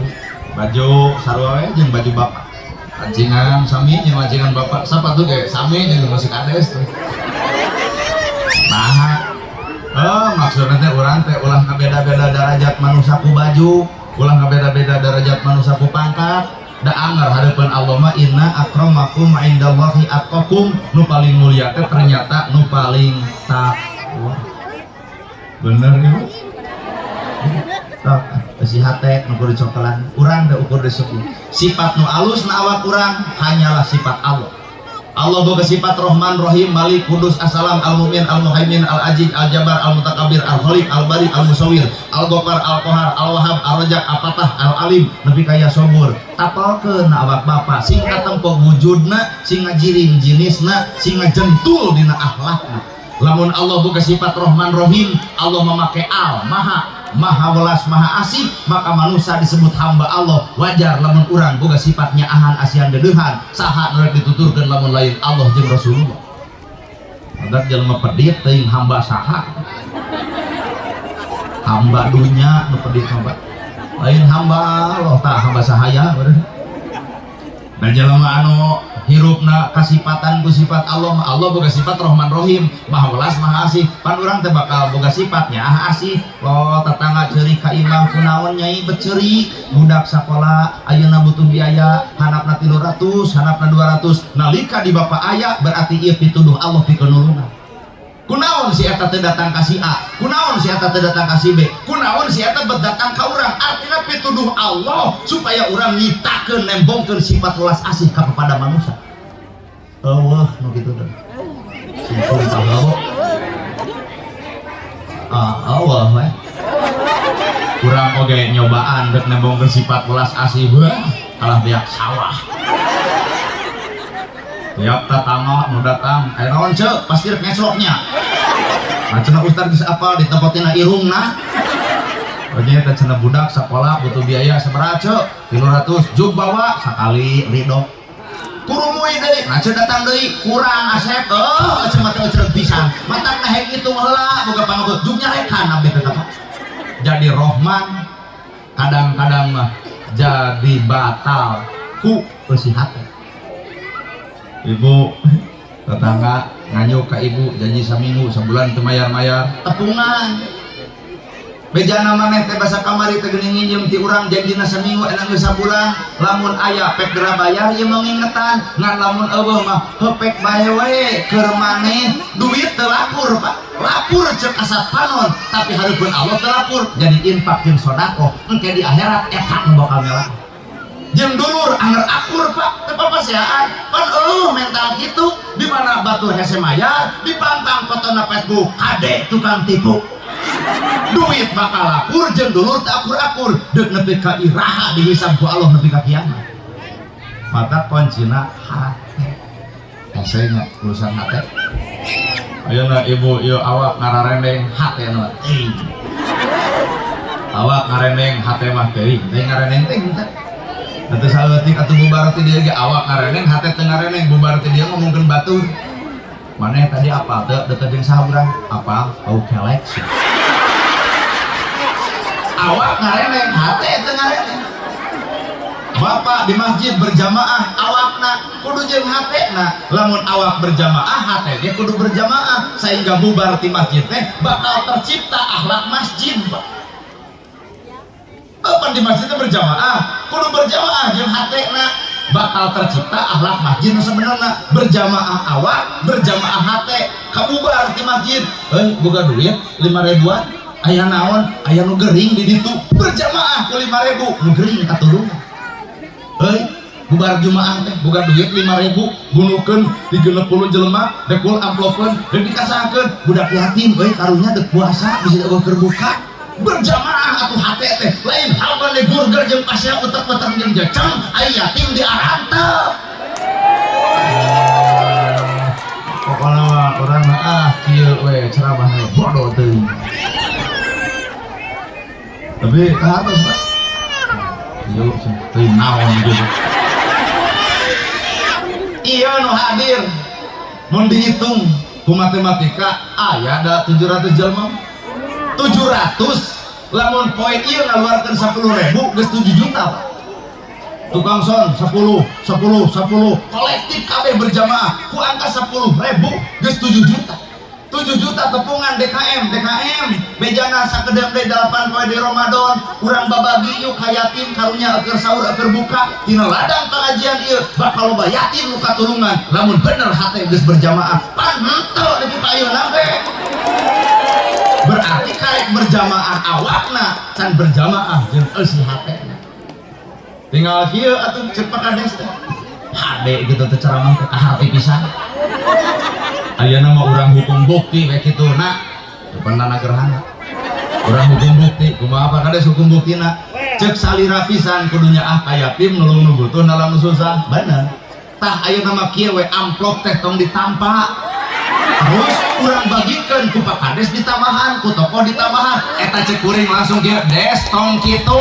Baju sarua we jeung baju bapak. Pancingan sami jeung pancingan bapak, sapatu ge sami jeung masih kades tuh. Nah, maksudna teh urang teh ulah ngabeda-beda derajat manusia ku baju, ulah ngabeda-beda derajat manusia ku pangkat. Da anger hareupeun Allah mah inna akramakum indallahi atqakum, nu paling mulia teh ternyata nu paling takwa. Bener ibu? Sok, si hate nu kudu dicokelan, urang teh ukur disebut. Sifat nu alus na awak urang hanyalah sifat Allah. Allah boga sifat Rahman, Rahim, Malik, Kudus, Assalam, Al-Mu'min, Al-Muhaimin, Al-Aziz, Al-Jabbar, Al-Mutakabbir, Al-Khaliq, Al-Bari, Al-Musawwir, Al-Ghaffar, Al-Qahar, Al-Wahhab, Ar-Razzaq, Al-Fatah, Al-Alim, nepi ka ya sobur. Tapalkeun na awak bapa sing katempo wujudna, sing ngajirin jinisna, sing ngajentul dina akhlakna. Lamun Allah boga sifat Rahman Rahim, Allah memakai al, maha, maha welas, maha asih, maka manusia disebut hamba Allah. Wajar lamun urang boga sifatnya ahan asihan dedeuhan, saha nu rek dituturkeun lamun lain Allah jeung Rasulullah. Matak jelema pedit teuing hamba saha, hamba dunya nu pedit mah, Pak. Lain hamba Allah tah, hamba sahaya beureun. Dan jelema anu hirupna kasipatan ku sifat Allah mah, Allah boga sifat Rahman Rahim, Maha welas Maha asih. Pan urang teh bakal boga sifatnya ah asih. Lo tetangga ceurik ka imah, kunaon nyai bet ceurik? Budak sakola ayeuna butuh biaya, handapna 300, handapna 200. Nalika di bapak aya, berarti ieu pituduh Allah pikeun nulungan. Kunaon si eta teu datang ka si A, kunaon si eta teu datang ka si B, kunaon si eta bet datang ka urang? Artinya pituduh Allah supaya urang nyitakeun, nembongkeun sifat welas asih ka kepada manusia. Allah nu kitu teh sing pahala. Ah, Allah we kurang oge nyobaan dek nembongkeun sifat welas asih. Wah, kalah beak sawah. Tiap tatangga nu datang, "Aya naon, Ceu?" Pasti rek ngecloknya. Nah, cenah ustad geus apal ditepotina irungna. Oje teh cenah budak sekolah butuh biaya sabaraha, Ceu? 300. Jug bawa sakali, ridho. Kurumui deui, nah ceu datang deui, kurang, Asep. Oh, ceu mah teu euceureuh pisan. Matak nah hitung heula boga pangabeut, jug nyarekan abdi teh, Pak. Jadi Rohman kadang-kadang mah jadi batal ku eusi hate. Ibu tetangga nganyuk ke ibu, janji saminggu, sebulan teu mayar-mayar tepungan. Bejana maneh teh basa kamari teh geuning nginjem ti urang, janjina saminggu, enak geus sabulan. Lamun aya pek geura bayar ieu mengingetan, ngan lamun eueuh mah hepek bae we keur maneh. Duit teu lapur, Pak. Lapur cek kasat panon, tapi hareupeun Allah teu lapur. Jadi infak jeung sedekah engke di akhirat eta nu bakal melah. Jeung dulur anger akur, Pak, teu papaseaan. Pan eueuh mental kitu, di mana batur hese mayar, dipantang fotona Facebook, kade tukang tipu. Duit bakal lapur jeung dulur teu akur-akur, deuk nepi ka iraha dihisab ku Allah nepi ka kiamat. Mata kuncina hate. Hese nya urusan hate. Ayeuna ibu ieu awak ngararendeng, hate nu teuing. Awak ngarendeng, hate mah teuing, teh ngarendeng teh teh. Teu saeutik atuh bubar ti dieu ge awak ngareneng, hate teu ngareneng. Bubar ti dieu ngomongkeun batur. Maneh tadi apal teu deket jeung saha urang? Apal, bau kelek sih. Awak ngareneng, hate teu ngareneng. Bapak di masjid berjamaah, awakna kudu jeung hatena. Lamun awak berjamaah, hate ge kudu berjamaah, sehingga bubar ti masjid teh bakal tercipta akhlak masjid, Pak. Apa di masjid teh berjamaah, kudu berjamaah jeung hatena, bakal tercipta akhlak masjid nu sebenarna. Berjamaah awak, berjamaah hate. Kabubar ti masjid, euy, boga duit 5 ribuan, aya naon? Aya nu gering di ditu. Berjamaah ku 5.000, nu gering katulungan. Euy, bubar jumaah teh boga duit 5.000, gunukeun di 60 jelema, dekul amplopeun deuk dikasakeun budak yatim. Euy, karunya deuk puasa bisa eueuh keur buka. Berjamaah atuh hate teh, lain hal bade burger jeung pasea utek-utek jeung jeceng, ai yatim di arantep. Pokona mah urang mah ah kieu we ceramahna, bodoh teuing, tapi ka atas, Pak. Ieu teuing naon gitu. Iya, nu hadir mun dihitung ku matematika aya da 700 jelema. 700 lamun poe ieu ngaluarkeun 10.000 geus 7 juta, Pak. Tukang son 10 10 10 kolektif kabeh berjamaah ku angka 10.000 geus 7 juta. 7 juta tepungan DKM DKM. Bejana sakedeng deui 8 poe di Ramadan, urang babagi yuk ka yatim, karunya keur sahur keur buka. Tina ladang pengajian ieu bakal loba yatim nu katulungan lamun bener hate geus berjamaah. Pan henteu nepi ka ayeuna ge. Berarti karek berjamaah awakna, can berjamaah jeung eusi hatena. Tinggal kieu atuh cek Pak Kades teh, hade gitu teh ceramah teh kaharti pisan. Ayeuna mah urang hukum bukti we kitu na depan gerhana. Urang hukum bukti kumaha, Pak Kades? Hukum buktina cek salira pisan kudu nyaah ka yatim, nulung nu butuh, nalang nu susah, bener tah. Ayeuna mah kieu we, amplop teh tong ditampa terus, urang bagikan ku Pak Kades ditambahan, ku tokoh ditambahan. Eta cek kuring langsung kieu, Des, tong kitu.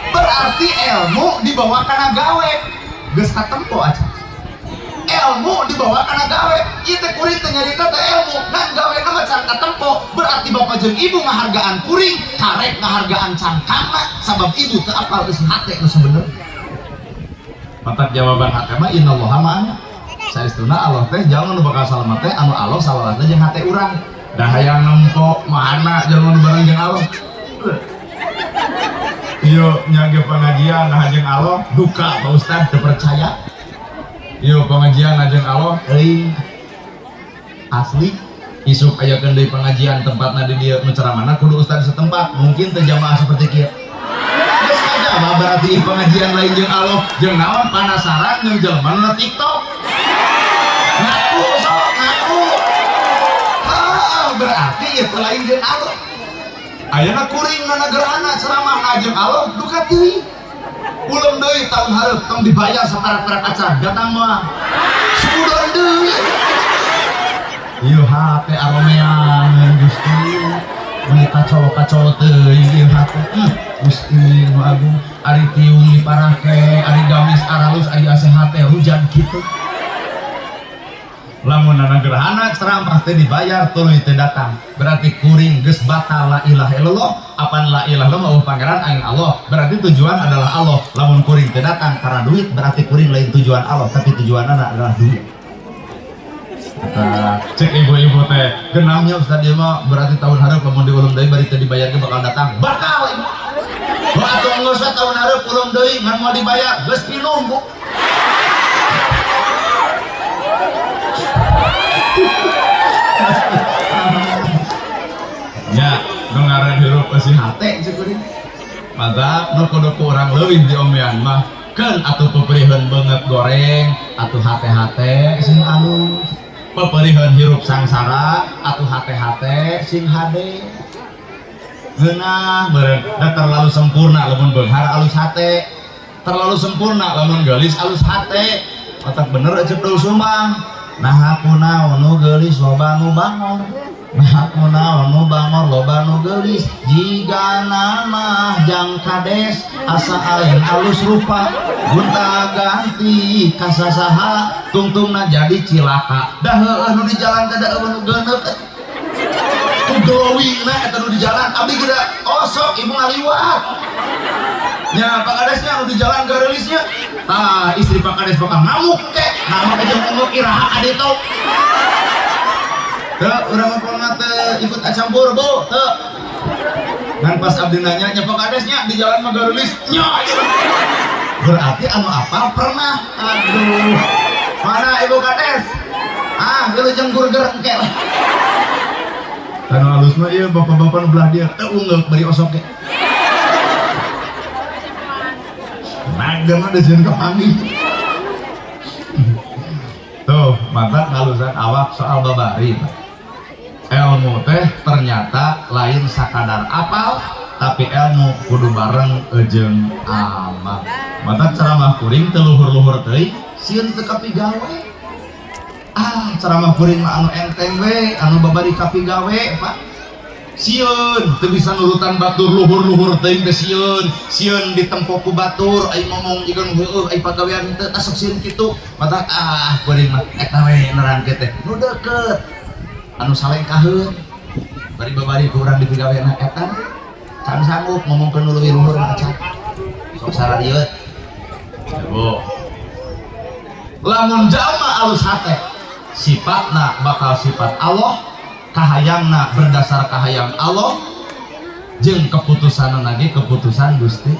Berarti ilmu dibawa kana gawe geus katempo aja. Ilmu dibawa kana gawe. Ieu teh kuring teh nyarita teh ilmu, ngan gawe mah can katempo. Berarti bapak jeung ibu ngahargaan kuring, karek ngahargaan cangkangna, sabab ibu teu apal eusi hate nu sebenerna. Matak jawaban hate mah innallaha ma'ana. Saestuna Allah teh jalma nu bakal salamet teh anu Allah salalatna jeung hate urang. Da hayang nempo mana jalma nu bareng jeung Allah. Ieu nyage pengajian nah jeung Allah duka Pak Ustad teu percaya. Ieu pengajian jeung Allah euy asli isuk ayakeun deui pengajian tempatna di dieu, nu ceramahna kudu ustad setempat, mungkin teu jamaah seperti kieu. Geus kajaba berarti ieu pengajian lain jeung Allah. Jeung naon panasaran jeung jelema nu TikTok. Ngaku sok ngaku. Ah, berarti ieu lain jeung Allah. Ayeuna kuring nana gerhana ceramah jeung Allah duka teuing. Ulem deui tahun hareup, tong dibayar saparak-parak acan datang mah. Sudon deui. Ieu hate aromean Gusti. Meuni kacolo-kacolo teuing ieu hate. Gusti nu agung, ari tiung diparake, ari gamis aralus, ari AC hate hujan kitu. Lamun nana gerhana ceramah teh dibayar tuluy teu datang, berarti kuring geus batal la ilaha illallah. Apan la ilaha illallah mah pangeran aing Allah, berarti tujuan adalah Allah. Lamun kuring teu datang karena duit, berarti kuring lain tujuan Allah, tapi tujuanana adalah duit. Kata cek ibu-ibu teh genahnya ustaz ieu mah, berarti tahun hareup lamun diulum deui bari teu dibayar ge bakal datang. Bakal ibu. Wah, atuh geus tahun hareup ulum deui ngan moal dibayar, geus pinuh bu. Ya, nu ngaran hirup eusi hate cek kuring. Mantap, nu kudu ku urang leuwih diomean mah keun atuh peperiheun beungeut goreng, atuh hate-hate sing alus. Peperiheun hirup sangsara, atuh hate-hate sing hade. Ngeunah meureun da terlalu sempurna lamun beunghar alus hate. Terlalu sempurna lamun geulis alus hate. Otak bener cek Dul Sumbang. Nah aku naon nu geulis loba nu bangor. Nah aku naon nu bangor loba nu geulis. Jigana mah jang kades asa aing alus rupa. Gonta ganti kasasaha tungtungna jadi cilaka. Dah heueuh nu di jalan teh da eueuh nu geuneuk. Ku glowingna eta nu di jalan abdi geus osok ibu ngaliwat. Nya Pak Kadesnya nu di jalan gareulisnya. Tah istri Pak Kades bakal ngamuk ke. Ngamuk aja ngamuk iraha ka ditu. Teu urang mah teu ikut campur bu, teu. Ngan pas abdi nanya nya Pak Kadesnya di jalan mah gareulis nya. Berarti anu apal pernah. Aduh. Mana Ibu Kades? Ah, wilujeng burger engke lah. Anu alus mah ieu bapak-bapak nu belah dieu teu ungeuk bari osok ge. Naga mah disieun kapanggih. Tuh, mantap ngalusan awak soal babari. Ilmu teh ternyata lain sakadar apal, tapi ilmu kudu bareng jeung amal. Mantap ceramah kuring teu luhur-luhur teuing, sieun teu kapigawe. Ah, ceramah kuring mah anu enteng we, anu babari kapigawe, Pak. Sieun teu bisa nurutan batur luhur-luhur teuing teh sieun, sieun ditempo ku batur, ai ngomong jiga nu heueuh, ai pagawean teu tasok sieun kitu. Mata ah kuring mah eta we nerangkeun teh nu deukeut. Anu salengkaheun. Bari babari ku urang dipigaweana eta can sanggup ngomongkeun nu leuwih luhur mah can. Sok sararieut. Bu. Lamun jalma alus hate, sifatna bakal sifat Allah, kahayangna berdasar kahayang Allah, jeung keputusanna ge keputusan Gusti.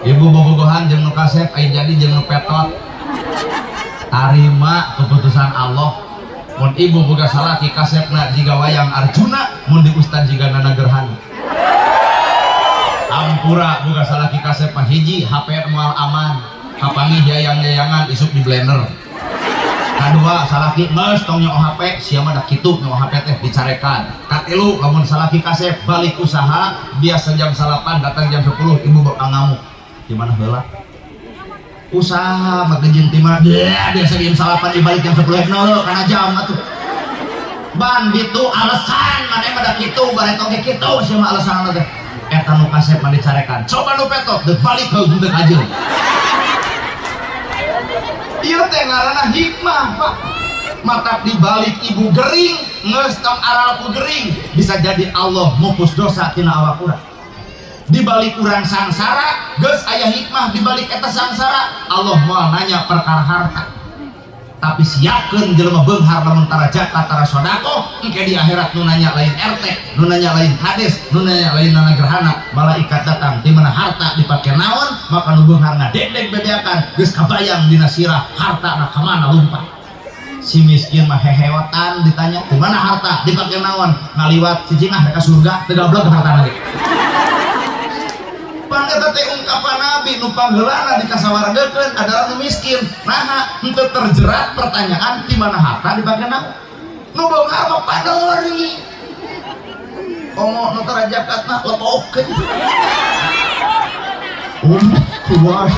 Ibu bobogohan jeung nu kasep aya jadi jeung nu petot. Tarima keputusan Allah. Mun ibu boga salaki kasepna jiga wayang Arjuna, mun di ustad jiga Nana Gerhana. Ampura boga salaki kasep mah hiji HP moal aman, kapanggih yayang-yayangan isuk di blender. Kadua salaki geus tong nyoo HP, sia mah da kitu nyoo HP teh dicarekan. Katilu lamun salaki kasep balik usaha biasa jam 9 datang jam 10 ibu bakal ngamuk. Gimana heula? Usaha mah gejeun ti mah biasa jam 9 dibalik jam 10 nol kana jam atuh. Ban ditu alasan maneh mah da kitu bareto ge kitu sia mah alasanna teh. Eta nu kasep mah dicarekan. Coba nu petot deuk balik heuh henteu kajeun. Ieu teh ngaranna hikmah, Pak. Matak dibalik ibu gering, geus tong aral ku gering, bisa jadi Allah mupus dosa tina awak urang. Dibalik urang sangsara, geus aya hikmah dibalik eta sangsara, Allah moal nanya perkara harta. Tapi siapkeun jelema beunghar lamun tara zakat tara sedekah, engke di akhirat nu nanya lain RT, nu nanya lain kades, nu nanya lain nana gerhana, malaikat datang di mana harta dipake naon, maka nu beunghar ngadegdeg bebeakan, geus kabayang dina sirah harta na kamana lumpat. Si miskin mah hehewetan ditanya di mana harta dipake naon, ngaliwat cicing ah ka surga teu gablek harta lagi. Pan eta teh ungkapan Nabi nu pangheulana dikasawargekeun adalah nu miskin. Naha henteu terjerat pertanyaan di mana harta dipake naon. Nu beunghar mah padori. Komo nu tara zakat mah letokeun. Kuas.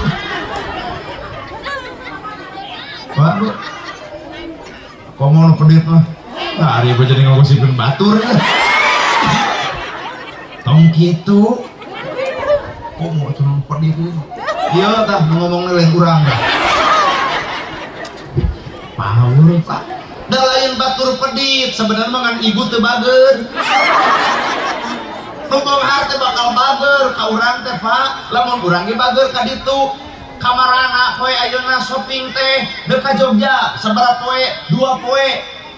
Waduh. Komo nu pedit mah. Nah, ari ibu jadi ngagosipkeun batur. Tong kitu. Komo cenah pedit ieu. Ieu tah nu ngomongna lain urang tah. Power, Pak. Da lain batur pedit, sebenarnya mah ngan ibu teu bager. Nu beunghar teh bakal bager ka urang teh, Pak. Lamun urang ge bager ka ditu. Kamarana poe ayeuna shopping teh deuk ka Jogja, sabaraha poe? 2 poe.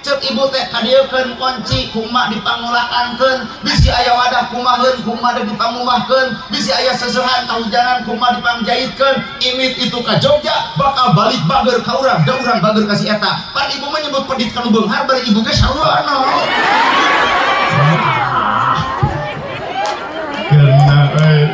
Cek ibu teh kadieukeun kunci kuma dipangulakankeun, bisi aya wadah kumaheun kuma deui dipangumahkeun, bisi aya seseuhan kahujanan kuma dipangjaitkeun. Imit itu ka Jogja bakal balik bager ka urang, da urang bager ka si eta. Pan ibu mah nyebut pedit ka nu beunghar bari ibu ge sarua. Kena euy.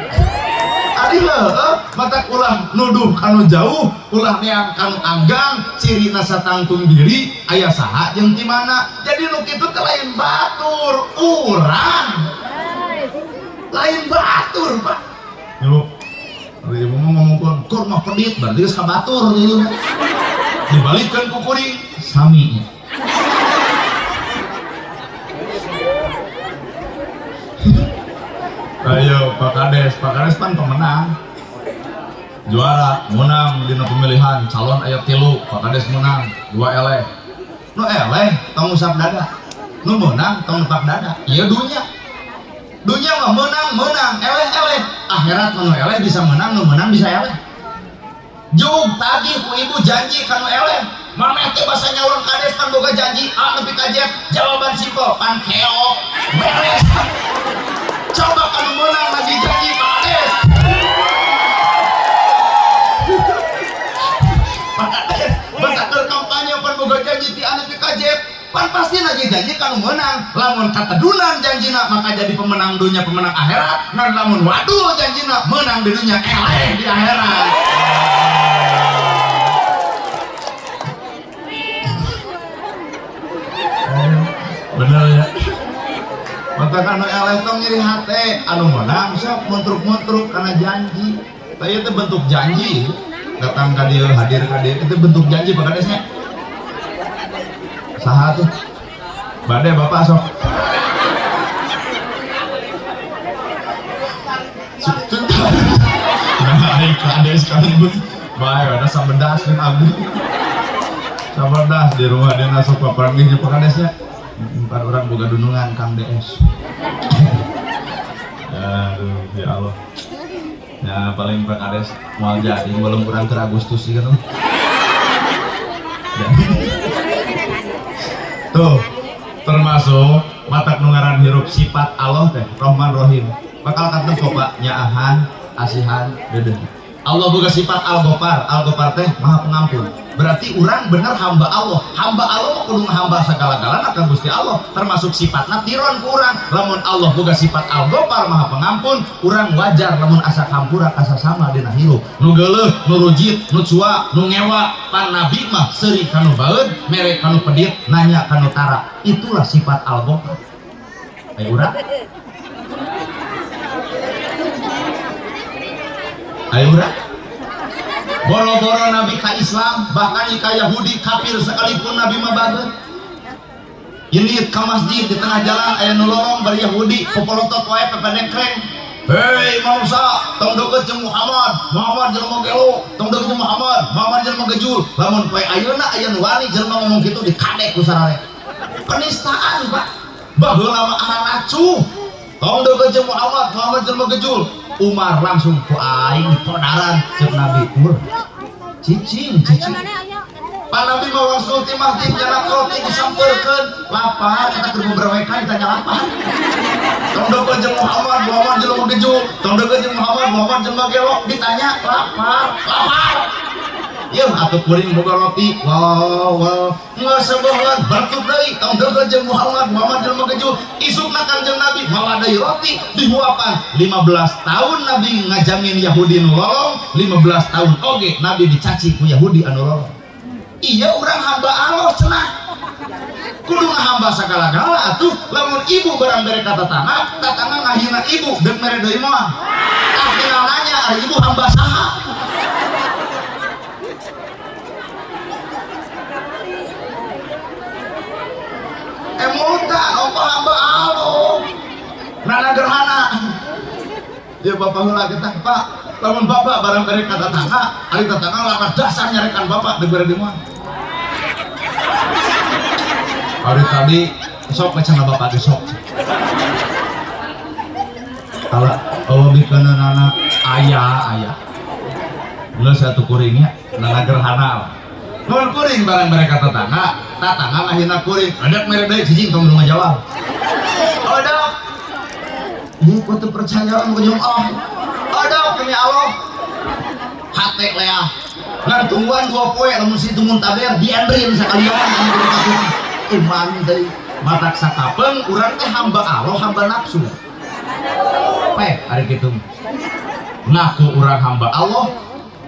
Ari heueuh matak ulah nuduh kanu jauh, ulah neang kanu anggang, cirina satangtung diri aya saha jeung ti mana. Jadi nu kitu teh lain batur, urang. Lain batur, Pak. Yuk. Ari ibu mah ngomongkeun kur mah pedit berarti geus ka batur dulu. Dibalikeun ku kuring sami. Ayo Pak Kades pan pemenang. Juara, menang dina pemilihan calon aya 3, Pak Kades menang, 2 eleh. Nu eleh tong usap dada. Nu menang tong nepak dada. Ieu dunya. Dunya mah menang, menang, eleh, eleh. Akhirat mah nu eleh bisa menang, nu menang bisa eleh. Jug tadi ku ibu janji ka nu eleh. Mameh teh basa nyalon kades pan boga janji A nepi ka Z, jawaban simpel pan keok. Beres. Coba kanu menang lagi janji Pak Kades. Pak Kades basa keur kampanye pan boga janji ti A nepi ka Z, pan pasti lagi janji kanu menang. Lamun katedunan janjina maka jadi pemenang dunia, pemenang akhirat. Ngan lamun wadul janjina menang di dunia, eleh di akhirat. Bener ya. Maka anu eleh tong nyeri hate, anu menang sok muntruk-muntruk karena janji. Tapi itu bentuk janji. Datang ka dieu, hadir ka dieu, itu bentuk janji Pak Kadesnya. Saha tuh? Bade Bapak sok. Nah, Kades kan bae ada sabedas jeung abdi. Sabedas di rumah dia masuk papanggih jeung Pak Kadesnya. Empat orang boga dunungan Kang DS. Aduh, ya Allah. Ya paling Pak Kades moal jadi belum kurang ke Agustus sih kan. Tuh, termasuk matak nu ngaran hirup sifat Allah teh Rahman Rahim. Bakal katempo Pak nyaahan, asihan, deudeuh. Allah boga sifat Al-Ghaffar. Al-Ghaffar teh Maha Pengampun. Berarti urang bener hamba Allah. Hamba Allah mah kudu hamba segala-galana ka Gusti Allah, termasuk sifatna tiron ku urang. Lamun Allah boga sifat Al-Ghaffar Maha Pengampun, urang wajar lamun asa kampura ka sasama dina hirup. Nu geuleuh, nu rujit, nu cua, nu ngewa, pan nabi mah seuri kanu baeud, mere kanu pedit, nanya kanu tara. Itulah sifat Al-Ghaffar. Ayo urang. Ayo urang. Boro-boro Nabi ka Islam, bahkan ka Yahudi kafir sekalipun Nabi mah bageut. Ini ka masjid di tengah jalan aya nu lorong bari Yahudi popolotot wae pependek kreng. Hei manusia, tong deket jeung Muhammad, Muhammad jelema gelo, tong deket jeung Muhammad, Muhammad jelema gejul. Lamun poe ayeuna aya nu wani jelema ngomong kitu dikadek ku sarare. Penistaan, Pak. Baheula mah araracuh. Tong deket jeung Muhammad, Muhammad jelema gejul. Umar langsung ku aing dipodaran ceuk Nabi kur. Cicing, cicing. Pak Nabi mah wangsul ti masjid nyalak roti disampeurkeun, lapar eta keur beberewekan ditanya lapar. Tong deket jeung Muhammad, Muhammad jelema gejul. Tong deket jeung Muhammad, Muhammad jelema gelo, ditanya lapar, lapar. Yeuh atuh kuring boga roti. Wow, wow. Geus seubeun bertuk deui. Tong deket jeung Muhammad, Muhammad jelema gejul. Isukna Kanjeng Nabi mawa deui roti dihuapan. 15 tahun Nabi ngajamin Yahudi nu lolong, 15 tahun oge Nabi dicaci ku Yahudi anu lolong. Iya urang hamba Allah cenah. Kudu ngahamba sagala-gala atuh. Lamun ibu barang bere ka tatangga, tatangga ngahina ibu deuk mere deui moal. Tah tinggal nanya ari ibu hamba saha? Emuta ongkoh hamba Allah. Nana gerhana. Ya bapak heula kita, Pak. Lamun bapak barang bere ka tatangga, ari tatangga lama dasar nyarekan bapak deuk bere deui moal. Hari tadi sok cenah bapak ge sok. Kalau Allah bikeunana aya aya. Geus satu kuringnya nana gerhana. Mun kuring barang mereka tetangga, tetangga ngahina kuring. Ada mere deui cicing tong nu ngajawab. Ada. Ieu ku teu percaya ku jeung oh. Ada demi Allah. Hate leah. Ngan tungguan 2 poe lamun si tunggun taber diendrin sakalian anu kudu iman deui. Matak sakapeung urang teh hamba Allah, hamba nafsu. Peh ari kitu. Ngaku urang hamba Allah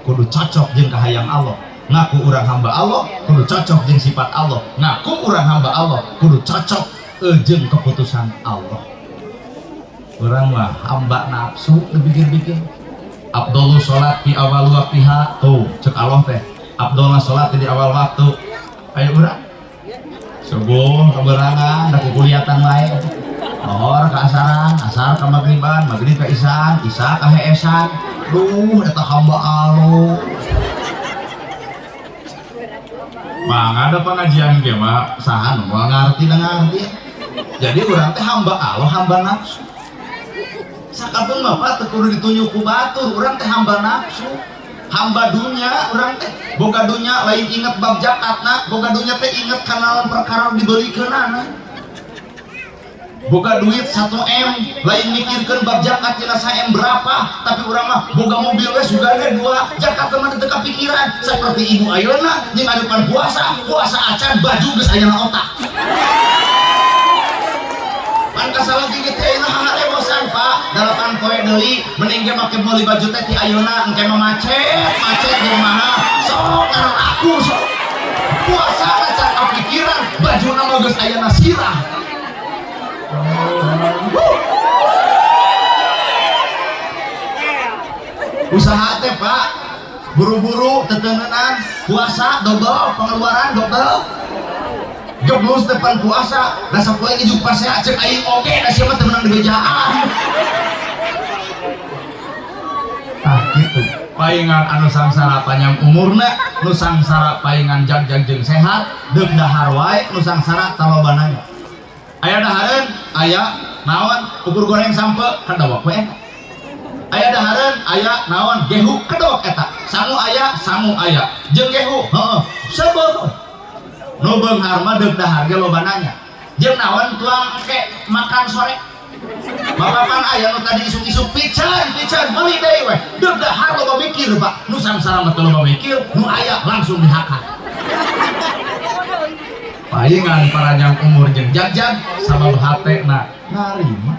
kudu cocok jeung kahayang Allah. Ngaku urang hamba Allah kudu cocok jeung sifat Allah. Ngaku urang hamba Allah kudu cocok jeung keputusan Allah. Urang mah hamba nafsu dipikir-pikir. Abdullah salat di awal waktiha tuh cek Allah teh. Abdullah salat di awal waktu. Ayo urang subuh keberangan, da kukuliatan wae. Lohor ka asaran, asar ka magriban, magrib ka isaan, isya ka heesan. Duh, eta hamba Allah. Mang ada pengajian ge mah saha nu moal ngarti da ngarti. Jadi urang teh hamba Allah, hamba nafsu. Sakapeung mah Pak teu kudu ditunjuk ku batur, urang teh hamba nafsu. Hamba dunya urang teh boga dunya lain inget bab zakatna, boga dunya teh inget kana lamun perkara dibelikeunana. Boga duit 1 M lain mikirkeun bab zakat tina 1 M berapa, tapi urang mah boga mobil we sugana 2, zakat mah teu kapikiran. Seperti ibu ayeuna jeung adupan puasa, puasa acan baju geus aya na otak. Pan kasalah gigit teh ayeuna haharebosan Pak, 8 poe deui mending ge make meuli baju teh ti ayeuna engke mah macet, macet jeung mahal. Sok ngaran aku sok. Puasa acan kapikiran, bajuna mah geus aya na sirah. Usaha teh Pak, buru-buru teteneunan, puasa dobel, pengeluaran dobel. Geblus depan puasa, rasa poe ijuk pasea cek aing oge da sia mah teu meunang dibejaan. Tah kitu. Paingan anu sangsara panjang umurna, nu sangsara paingan jag-jag jeung sehat, deuk dahar wae nu sangsara talobanana. Aya dahareun, aya naon ukur goreng sampe kadawak we eta. Aya dahareun, aya naon gehu kedok eta. Sangu aya, sangu aya. Jeung gehu, heeh. Seubeuh. Nu beunghar mah deuk dahar ge loba nanya. Jeung naon tuang engke makan sore. Bapak pan aya nu tadi isuk-isuk piceun, piceun meuli deui we. Deuk dahar loba mikir, Pak. Nu sangsara mah teu loba mikir, nu aya langsung dihakan. Paingan paranjang umur jeung jag-jag sabab hatena narima.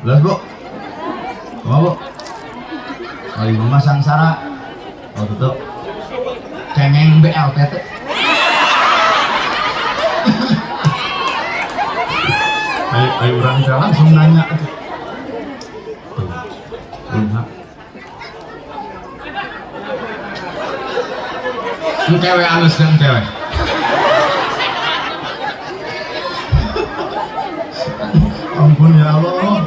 Leus, Bu. Kumaha, Bu? Paling mah sangsara. Oh, tutup. Cengeng BLT teh. Ayo, ayo urang teh langsung nanya tuh. Tuh. Kumaha? Engke we alus engke we. Ampun ya Allah.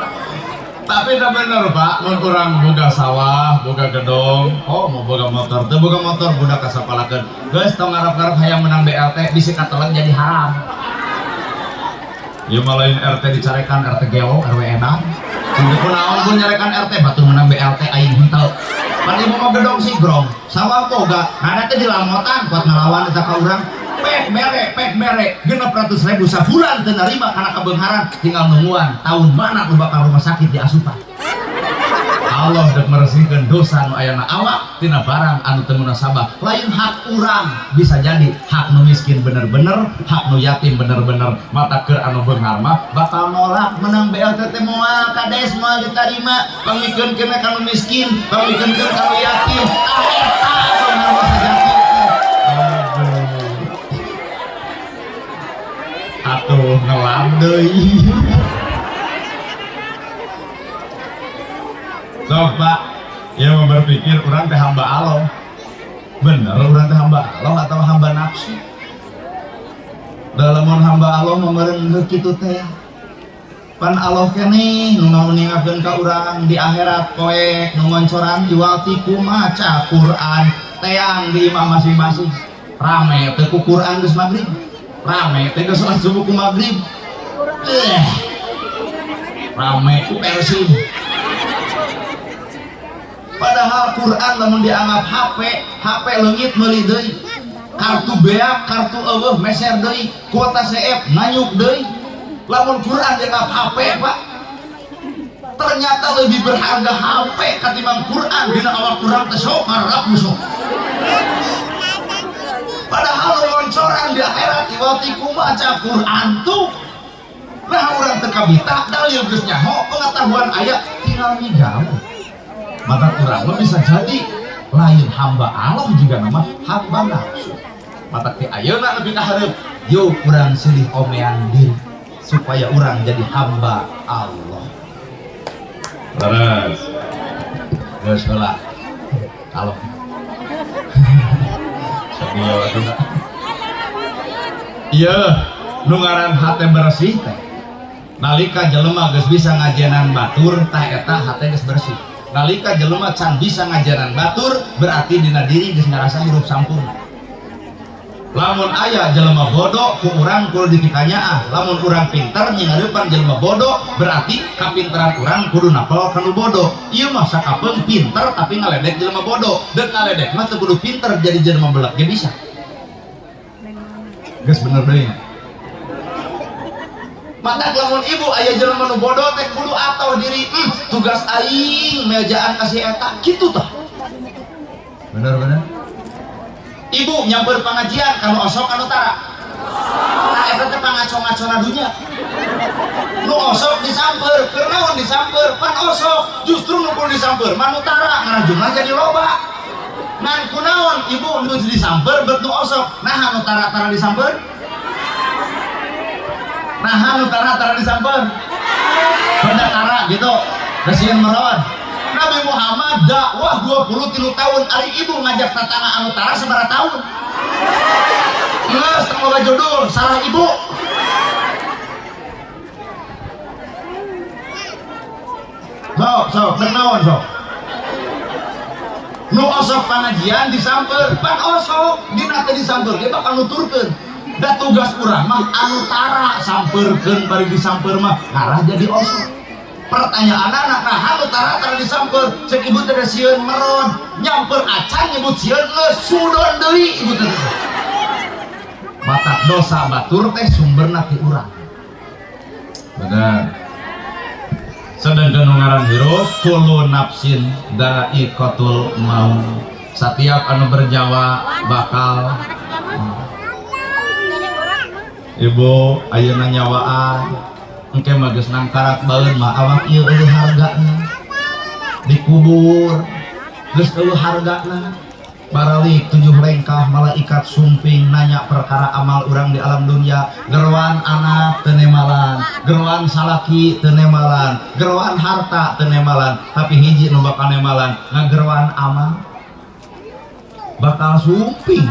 Tapi udah bener, Pak, mun urang boga sawah, boga gedong, oh mau boga motor, teu boga motor budak kasapalakeun. Geus, tong ngarep-ngarep hayang menang BLT, bisi katelan jadi haram. Ieu mah lain RT dicarekan, RT gelo, RW edan. Cing kunaon pun nyarekan RT, batur menang BLT, aing henteu. Pan ibu mah gedong sigrong, sawah boga, ada teh dilamotan kuat ngelawan eta ka urang. Pek mere, pek mere, 600.000 sabulan teu narima kana kabeungharan, tinggal nungguan tahun mana nu bakal rumah sakit diasupan. Allah dek meresihkeun dosa nu ayana awak tina barang anu teu munasabah. Lain hak urang, bisa jadi hak nu miskin bener-bener, hak nu yatim bener-bener. Mata keur anu beunghar mah bakal nolak menang BLT teh, moal kades, moal ditarima, pangmikeun kena ka nu miskin, pangmikeun ka nu yatim. Ah, eta beunghar mah sejati teh. Aduh, atuh ngelam deui. Sok, Pak, ya mau berpikir urang teh hamba Allah. Bener urang teh hamba Allah atau hamba nafsu? Dalam hamba Allah meureun kitu teh. Pan Allah keneh nu ngauningakeun ka urang di akhirat poek nu ngoncoran jual tiku maca Quran teang di imah masing-masing. Rame teh ku Quran geus magrib. Rame teh geus salat subuh ku magrib. Eh. Rame ku Persib. Padahal Quran lamun dianggap HP, HP leungit meuli deui. Kartu beak, kartu eueuh meser deui, kuota CF nanyuk deui. Lamun Quran dianggap HP, Pak, ternyata lebih berharga HP katimbang Quran dina awak urang teh, sok ngarap musuh. Padahal loncoran di akhirat iwati ku maca Quran tuh. Nah, urang teu kabita, dalil geus nyaho, pengetahuan aya, tinggal migawe. Maka urang mah bisa jadi lain hamba Allah juga nama hamba nafsu. Mata ti ayeuna lebih ka hareup, yuk urang silih omean diri supaya urang jadi hamba Allah. Leres. Geus heula. Kalau sedih atuh. Ieu nu ngaran hate bersih teh. Nalika jelema geus bisa ngajenan batur, tah eta hate geus bersih. Nalika jelema can bisa ngajaran batur, berarti dina diri geus ngarasa hirup sampurna. Lamun aya jelema bodoh ku urang kudu dipikanyaah. Lamun urang pinter nyingareupan jelema bodoh, berarti kapinteran urang kudu napel ka nu bodoh. Ieu mah sakapeung pinter tapi ngaledek jelema bodoh. Deuk ngaledek mah teu kudu pinter, jadi jelema belek ge bisa. Geus bener deui. Mata lamun ibu aya jelema nu bodoh teh kudu atau diri, tugas aing mejaan kasih eta kitu tah. Bener-bener. Ibu nyamper pengajian kanu osok kanu tara. Tah eta teh pangaco-ngacona dunya. Nu osok disamper, keur naon disamper? Pan osok, justru nu kudu disamper mah nu tara, ngarajungna jadi loba. Ngan kunaon ibu nu disamper bet nu osok? Nah, nu tara-tara disamper? Nah, nu tara-tara disamper? Benda tara gitu. Resieun merawan. Nabi Muhammad dakwah 23 tahun, ari ibu ngajak tatangga anu tara sabaraha tahun? Geus teu loba judul, salah ibu. Sok, sok, dek naon sok? Nu osok pangajian disamper, pan osok dina teh disamper ge bakal nuturkeun. Da tugas urang mah anu tara samperkeun, bari disamper mah ngarah jadi osok. Pertanyaan anak, nah anu tara tara disamper, cek ibu teh sieun meron, nyamper acan nyebut sieun geus sudon deui ibu teh. Matak dosa batur teh sumberna ti urang. Bener. Sedangkan nu ngaran hirup kullu nafsin dha'iqatul maut. Setiap anu bernyawa bakal ibu ayeuna nyawaan engke mah geus nangkarak baeun mah awak ieu eueuh hargana, dikubur geus eueuh hargana. Baralik 7 lengkah malaikat sumping nanya perkara amal urang di alam dunia. Geroan anak teu nemalan, geroan salaki teu nemalan, geroan harta teu nemalan, tapi hiji nu bakal nemalan ngageroan amal, bakal sumping.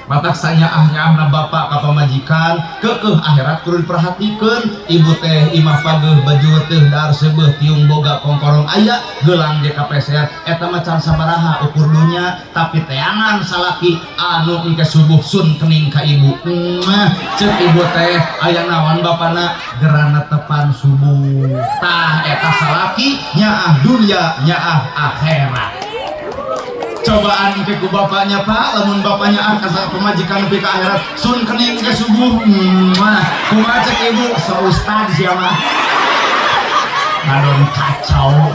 Matak sanyaah-nyaahna bapak ka pamajikan keukeuh akhirat kudu diperhatikeun. Ibu teh imah pageuh baju teh dar seubeuh tiung boga kongkorong aya gelang ge kapeser eta mah can sabaraha ukur dunya tapi teangan salaki anu engke subuh sun kening ka ibu. Mah ceuk ibu teh aya naon bapana gerana tepan subuh. Tah eta salaki nyaah dunya nyaah akhirat. Cobaan ke ku bapaknya pak, lamun bapaknya ah ka pemajikan nepi ka akhirat sun kening ke subuh. Mah kumaha cek ibu so ustad sia mah ngadon kacau.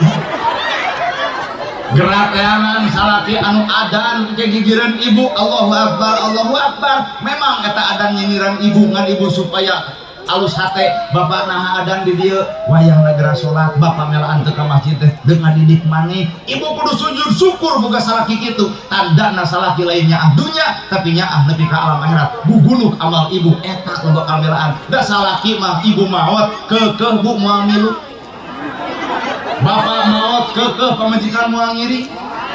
Gerak teangan salaki anu adan ke gigireun ibu Allahu Akbar Allahu Akbar. Memang eta adan nyinyiran ibu ngan ibu supaya alus hate bapak naha adan di dieu wayahna geura salat bapak melaan teu ka masjid teh deung ngadidik maneh. Ibu kudu sujud syukur boga salaki kitu tandana salaki lain nyaah dunya tapi nyaah nepi ka alam akhirat gugunuk amal ibu eta nu bakal melaan. Da salaki mah ibu maot keukeuh bu moal milu bapak maot keukeuh pamajikan moal ngiri.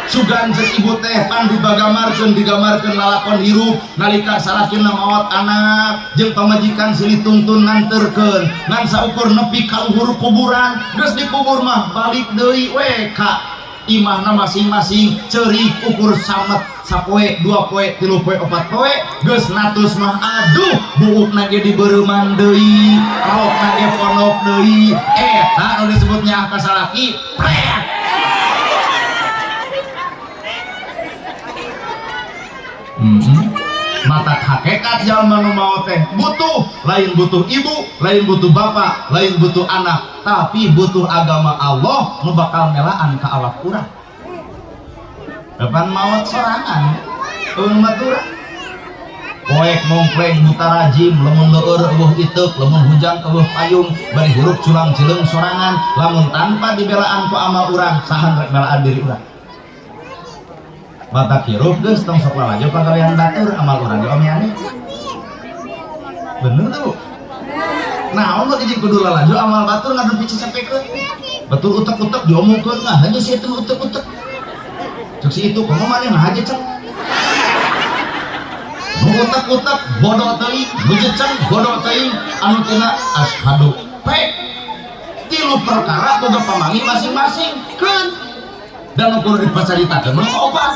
Sugan cek ibu teh pan dibagamarkeun digamarkeun lalakon hirup nalika salakina maot anak jeung pamajikan silih tungtun nganterkeun ngan saukur nepi ka luhur kuburan geus dikubur mah balik deui we ka imahna masing-masing ceurik ukur samet sapoe dua poe tilu poe opat poe geus natus mah aduh buukna ge dibeureuman deui rokna ge pondok deui eta nu disebutnya ka salaki prek. Mata hakikat jalma nu maot teh butuh lain butuh ibu lain butuh bapak lain butuh anak tapi butuh agama Allah nu bakal melaan ka awak urang. Depan maot sorangan eueun batur poek mongkleng buta rajim lamun leueur eueuh iteuk lamun hujang eueuh payung bari hirup culang cileung sorangan lamun tanpa dibelaan ku amal urang saha rek melaan diri urang. Mata hirup geus tong sok lalajo pagawean batur amal urang ge omeane. Bener tuh Bu? Naon mah jeung kudu lalajo amal batur ngadu picecepkeun. Batur utek-utek diomongkeun nah aja si itu utek-utek. Cek si itu komo maneh nah aja cek. Nu utek-utek bodoh teuing, nu jeceng bodoh teuing anu tina asyhadu p. Tilu perkara boga pamangi masing-masing keun. Dan ukur dipacaritakeun mah opat.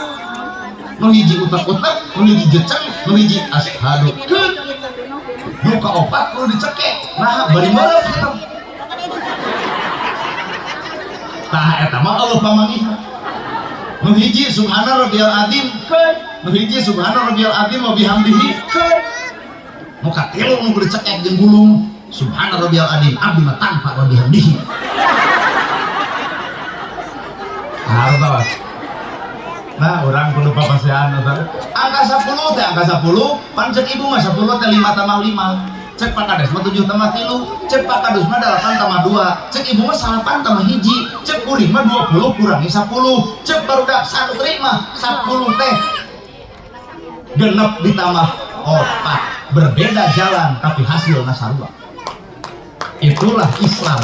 Nu hiji utek-utek, nu hiji jeceng, nu hiji asyhadu keun. Nu kaopat kudu dicekek. Nah, bari meureum kitu. Tah eta mah eueuh pamanggihna. Nu hiji subhana rabbiyal azim keun, nu hiji subhana rabbiyal azim wa bihamdihi keun. Nu katilu nu kudu dicekek jeung gulung subhana rabbiyal azim abdi mah tanpa wa bihamdihi. Hartos. Nah, orang kudu papasean eta. Angka 10 teh angka 10, pan cek ibu mah 10 teh 5 tambah 5. Cek Pak Kades mah 7 tambah 3, cek Pak Kadus mah 8 tambah 2, cek ibu mah 8 tambah 1, cek kuring mah 20 kurangi 10, cek barudak santri mah 10 teh genep ditambah 4. Berbeda jalan tapi hasilna sarua. Itulah Islam.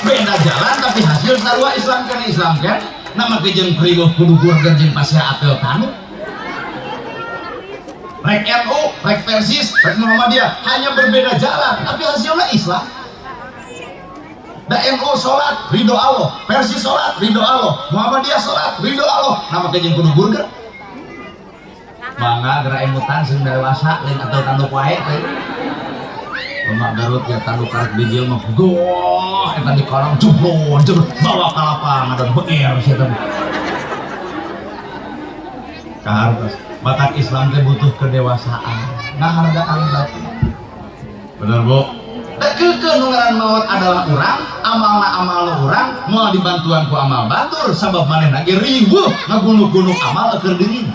Beda jalan tapi hasil sarua Islam kan Islam kan. Nama kejeung kriweuh kudu burger jeung pasea atel tanu. Rek NU, rek Persis, rek Muhammadiyah hanya berbeda jalan tapi hasilnya Islam. Da NU salat ridho Allah, Persis salat ridho Allah, Muhammadiyah salat ridho Allah. Nama kejeung kudu burger. Mangga geura emutan sing dewasa lain atel tanduk wae teh. Lemak Garut ya tanduk karek bijil mah goh eta di korong jeblon jeblon bawa ka lapangan dan beer sia teh. Kahartos batak Islam teh butuh kedewasaan ngahargaan batur. Bener Bu? Da keukeuh nu ngaran maot adalah urang, amalna amalna urang moal dibantuan ku amal batur sabab manehna ge riweuh ngagunuk-gunuk amal keur dirina.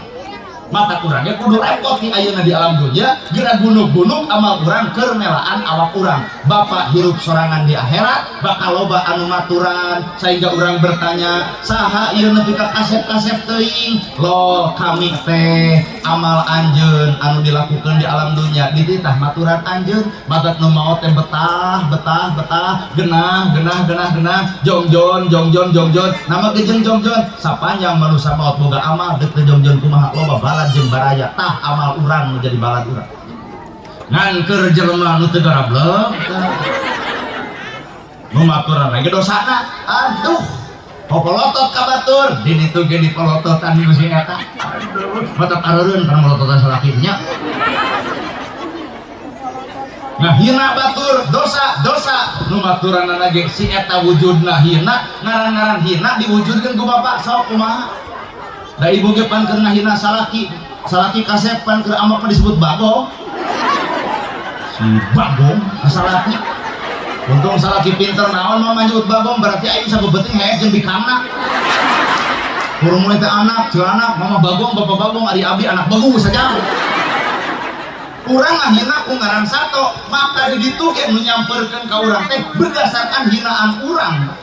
Mata kurangnya kudu repot di ayeuna di alam dunia geura gunuk-gunuk amal urang keur melaan awak urang. Bapak hirup sorangan di akhirat bakal loba anu maturan sehingga urang bertanya saha ieu nepi ka kasep-kasep teuing loh kami teh amal anjeun anu dilakukeun di alam dunia dititah maturan anjeun matak nu maot teh betah betah betah genah genah genah genah jongjon jongjon jongjon nama ge jeung jongjon sapanjang manusia maot boga amal deuk teh jongjon kumaha loba balad jeung baraya. Tah amal urang nu jadi balad urang. Ngan keur jelema nu teu garablek nu maturan lagi dosana. Aduh, popolotot ka batur di ditu ge dipolototan ku si eta. Aduh, mata areureun kana molototan salaki nya. Ngahina batur dosa dosa nu maturanana ge si eta wujudna hina, ngaran-ngaran hina diwujudkeun ku bapak sok kumaha. Da ibu ge pan keur ngahina salaki, salaki kasep pan keur amak mah disebut bagong. Si bagong ka salaki. Untung salaki pinter naon mah manyebut bagong berarti aing sabebeting hees jeung bikangna. Kurung teh anak, jeung anak mama bagong, bapak bagong, ari abi anak bagus saja. Urang ngahina ku ngaran sato, maka di ditu ge nu nyamperkeun ka urang teh berdasarkan hinaan urang.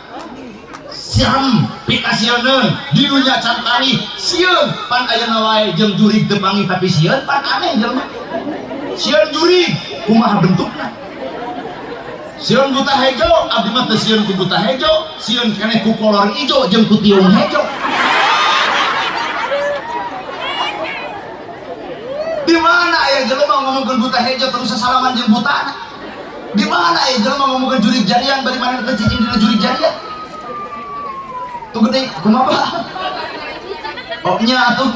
Siam pikasieun di dunya can tari sieun pan ayeuna wae jeung jurig teu panggih tapi sieun pan aneh jelema. Sieun jurig kumaha bentukna? Sieun buta hejo, abdi mah teu sieun ku buta hejo, sieun keneh ku kolor ijo jeung ku tiung hejo. Di mana aya jelema ngomongkeun buta hejo terus sasalaman jeung butana? Di mana aya jelema ngomongkeun jurig jarian bari manehna teh cicing dina jurig jarian? Tuh gede kumaha Pak? Oh nya atuh.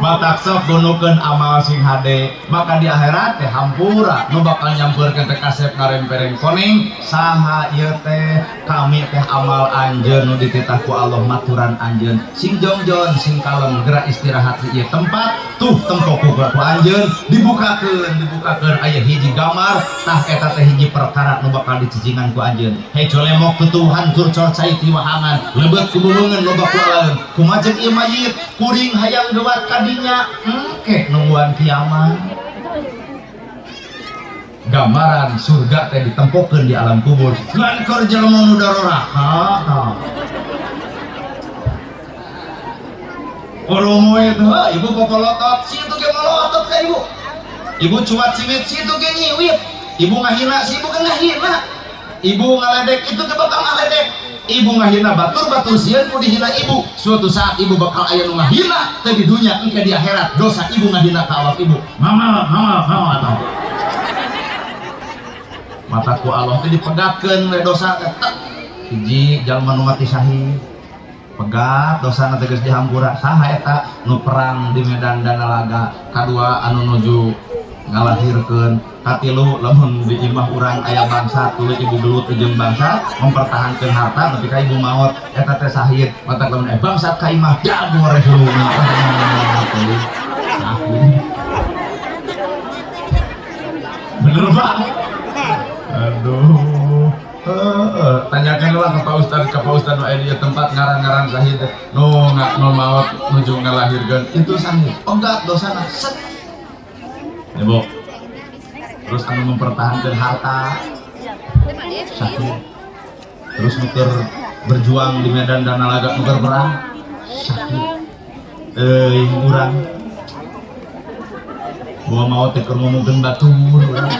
Matak sok gunukeun amal sing hade, maka di akhirat teh hampura nu bakal nyampeurkeun teh kasep ngarempereng koning saha ieu teh kami teh amal anjeun nu dititah ku Allah maturan anjeun sing jongjon sing kalem gerak istirahat di ieu tempat tuh tempo ku anjeun dibukakeun dibukakeun aya hiji gambar tah eta teh hiji perkara nu bakal dicicingan ku anjeun hejo lemok tutuhan curcor cai ti wahangan leubet ku beuweungeun loba ku alaeun kumaha ieu mayit kuring hayang geuwat ka dinya engke nungguan kiamat. Gambaran surga teh ditempokeun di alam kubur ngan keur jelema nu daroraka tah. Oromo itu ibu popolotot situ ge molotot ka ibu. Ibu cuat ciwit situ ge nyiwit. Ibu ngahina si ibu ge ngahina. Ibu ngaledek itu ge bakal ngaledek. Ibu ngahina batur batur sieun ku dihina ibu. Suatu saat ibu bakal aya nu ngahina teh di dunya engke di akhirat dosa ibu ngahina ka awak ibu. Mama mama mama atau mata ku Allah teh dipegatkeun we dosa teh. Hiji jalma nu mati syahid pegat dosana teh geus dihampura saha eta nu perang di medan danalaga kadua anu nuju ngalahirkeun katilu lamun di imah urang aya bangsa tuluy ibu gelut jeung bangsa mempertahankeun harta nepi ka ibu maot eta teh syahid matak lamun bangsat ka imah jagore huluna bener Pak. Aduh, tanyakan lah ke Pak Ustad nu aya di tempat ngaran-ngaran syahid nu nu maot nuju ngalahirkeun itu syahid ogat dosana set. Ibu terus anu mempertahankan harta syahid terus nuker berjuang di medan danalaga nuker perang syahid urang gua mau teh keur ngomongkeun batur urang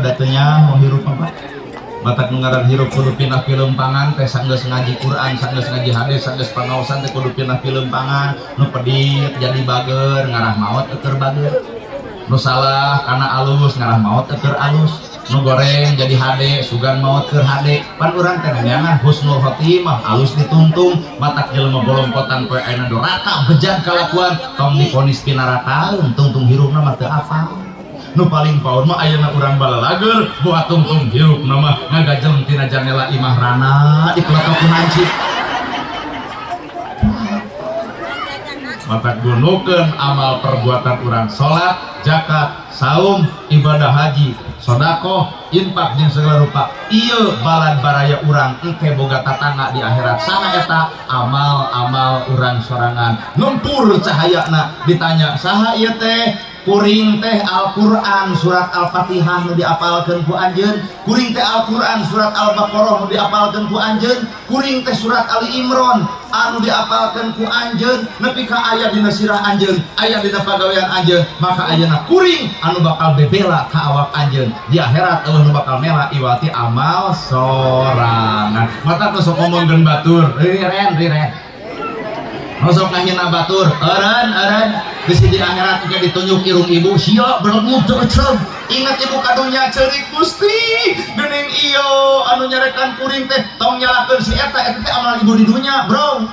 datenya mau hirup apa batak nu ngaran hirup kudu pindah pilempangan teh sanggeus ngaji Quran sanggeus ngaji hadis sanggeus pangaosan teh kudu pindah pilempangan nu pedit jadi bager ngarah maot eueur bager nu salah kana alus ngarah maot eueur alus nu goreng jadi hade sugan maot keur hade pan urang teh neangan husnul khotimah alus ditungtung matak jelema bolongkotan poe ayeuna doraka bejat kalakuan tong diponis pinarakaeun tungtung hirupna mah teu apal nu paling paur mah ayeuna urang balalager boa tungtung hirupna mah ngagajeng tina janela imah rana dikelotok ku hancip matak gunukeun amal perbuatan urang salat, zakat, saum, ibadah haji, sodakoh, infak jeung segala rupa. Ieu balad baraya urang engke boga tatangga di akhirat. Saha eta amal-amal urang sorangan. Numpur cahayana ditanya saha ieu teh? Kuring teh Al-Qur'an surat Al-Fatihah nu diapalkeun ku anjeun, kuring teh Al-Qur'an surat Al-Baqarah nu diapalkeun ku anjeun, kuring teh surat Ali Imran anu diapalkeun ku anjeun nepi ka aya dina sirah anjeun, aya dina pagawean anjeun, maka ayeuna kuring anu bakal bebela ka awak anjeun di akhirat eueuh nu bakal mela iwati amal sorangan. Mata teu sok ngomongkeun batur, riren riren. Nu sok ngahina batur, eureun eureun bisi di akhirat engke ditunjuk irung ibu sia beleguk ceuceum. Ingat ibu kadunya ceurik Gusti geuning ieu anu nyarekan kuring teh, tong nyalahkeun si eta, eta teh amal ibu di dunya, bro.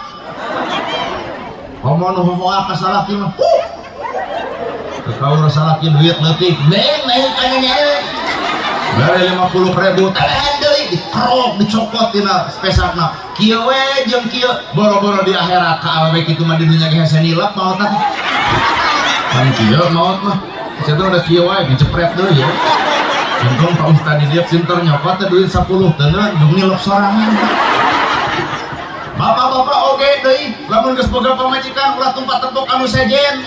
Komo nu hohoa ka salaki mah, huh. Kaur salaki duit leutik, beng naik kana nyewe. Bare 50 ribu, telehen deui, dikerok, dicokot tina spesakna. Kieu we jeung kieu, boro-boro di akhirat ka awewe kitu mah di dunya ge hese nilep maot teh. Kan kieu maot mah. Sia teh udah kieu wae ngejepret deui ya. Untung Pak Ustad di dieu pinter nyokot teh duit 10 teuneun jeung nilep sorangan. Bapak-bapak oge deui, lamun geus boga pamajikan ulah tumpat tepok anu sejen.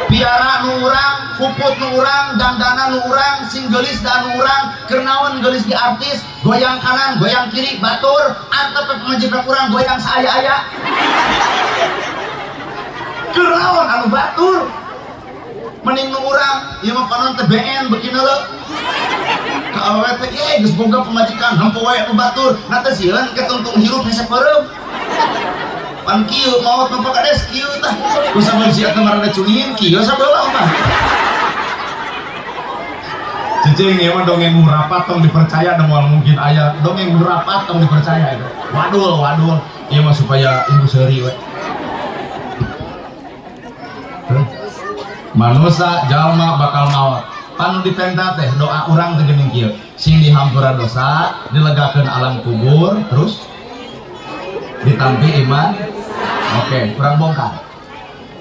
Piara nu urang, puput nu urang, dandana nu urang, sing geulis da nu urang, keur naon geulis di artis, goyang kanan, goyang kiri, batur, antep pamajikan urang goyang saaya-aya. Keur naon anu batur? Mending nu urang, ieu mah panon teh BN beuki neuleuh. Ka awewe teh ye geus boga pamajikan, hempo wae nu batur, na teh sieun ke tungtung hirup hese peureum. Pan kieu maot mah Pak Kades kieu tah. Ku saban si eta mah rada cungin kieu sabelah mah. Cicing ieu mah dongeng ngurapat tong dipercaya da moal mungkin aya dongeng ngurapat tong dipercaya itu. Wadul wadul ieu mah supaya ibu seuri we. Manusa jalma bakal maot. Panu dipenta teh doa urang teh geuning kieu. Sing dihampura dosa, dilegakeun alam kubur, terus ditampi iman. Oke, kurang bongkar.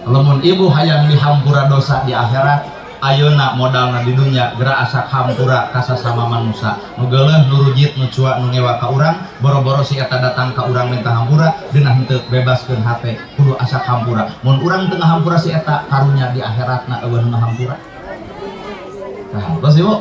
Lamun ibu hayang dihampura dosa di akhirat, ayeuna modalna di dunya geura asak hampura ka sasama manusa. Nu geuleuh, nu rujit, nu cua, nu ngewa ka urang, boro-boro si eta datang ka urang minta hampura, dina henteu bebaskeun hate, kudu asak hampura. Mun urang teu ngahampura si eta, karunya di akhiratna eueuh nu ngahampura. Nah, terus ibu,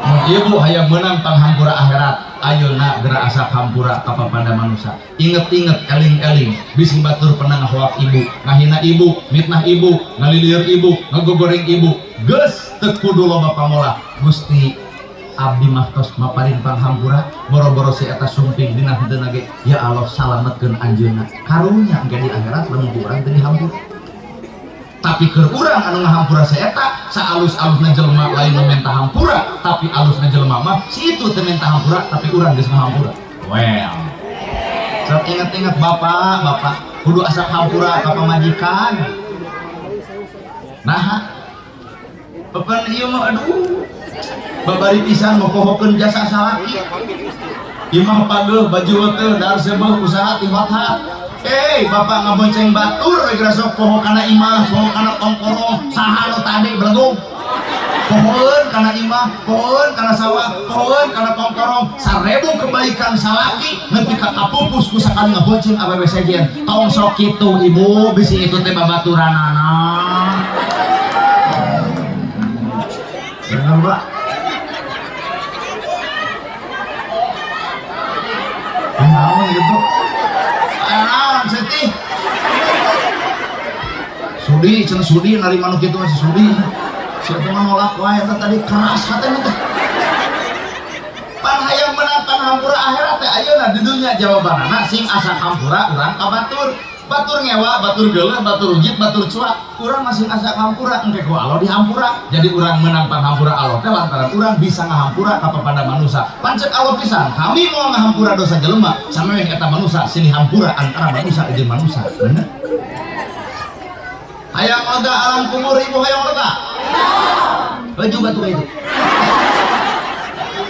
mun ibu hayang meunang panghampura akhirat, ayeuna geura asak hampura ka papada manusa. Inget-inget, eling-eling, bisi batur pernah ngahoak ibu, ngahina ibu, mitnah ibu, ngalilieur ibu, ngagogoreng ibu. Geus teu kudu loba pamolah. Gusti abdi mah tos maparin panghampura, boro-boro si eta sumping dina henteu ge, ya Allah salametkeun anjeunna. Karunya engke di akhirat lamun ku urang teu dihampura. Tapi keur urang anu ngahampura si eta, saalus-alusna jelema lain nu minta hampura, tapi alusna jelema mah si itu teu minta hampura, tapi urang geus ngahampura. Well. Sok inget-inget bapak, bapak kudu asak hampura ka pamajikan. Nah, beban ieu mah aduh. Babari pisan mopohokeun jasa salaki. Ieu mah pageuh baju teu dar seubeuh usaha ti hot-hot. Bapak ngabonceng batur we geura sok poho kana imah, poho kana tongkorong, saha nu tadi belegug. Pohoeun kana imah, pohoeun kana sawah, pohoeun kana tongkorong, 1000 kebaikan salaki nepi ka kapupus ku sakali ngabonceng awewe sejen. Tong sok kitu ibu, bisi itu teh babaturanana. Bener, Pak? Naon gitu? Naon seti? Sudi, cenah sudi narima nu kitu masih sudi. Sia teh mah nolak wae eta tadi keras hatena teh. Pan hayang menang pan hampura akhirat teh ayeuna di dunya jawabanana sing asa hampura urang ka batur. Batur ngewa, batur geuleuh, batur rujit, batur cua. Urang masih asa hampura engke ku Allah dihampura. Jadi urang menang pan hampura Allah teh lantaran urang bisa ngahampura ka papada manusa. Pancet Allah pisan, kami mau ngahampura dosa jelema, sameweh eta manusa sini hampura antara manusa jeung manusa. Bener? Hayang lega alam kubur ibu hayang lega. Baju batu itu.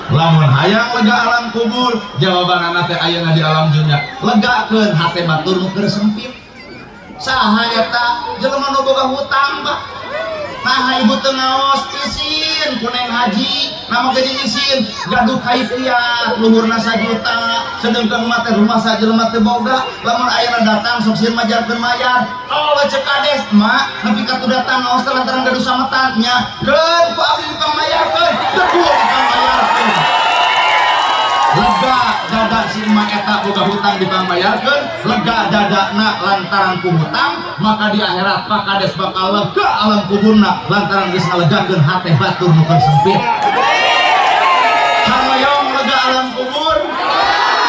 Lamun hayang lega alam kubur, jawabanana teh ayeuna di alam dunya. Legakeun hate batur nu keur sempit. Saha eta jelema nu boga hutang, Pak? Nah, ibu teu ngaos isin ku Neng Haji, nama ge isin, gaduh kaifiat luhurna sajuta, sedengkeun mah teh rumah sajelema teu boga, lamun ayeuna datang sok sieun majarkeun mayar. Oh, cek kades, mak, nepi ka tu datang ngaos teh lantaran gaduh sametan nya. Keun ku abdi dipangmayarkeun, deku dipangmayarkeun. Lega dada si emak eta boga hutang dipangmayarkeun, lega dadana lantaran ku hutang, maka di akhirat Pak Kades bakal lega alam kuburna lantaran geus ngalegakeun hate batur nu keur sempit. Haroyong lega alam kubur,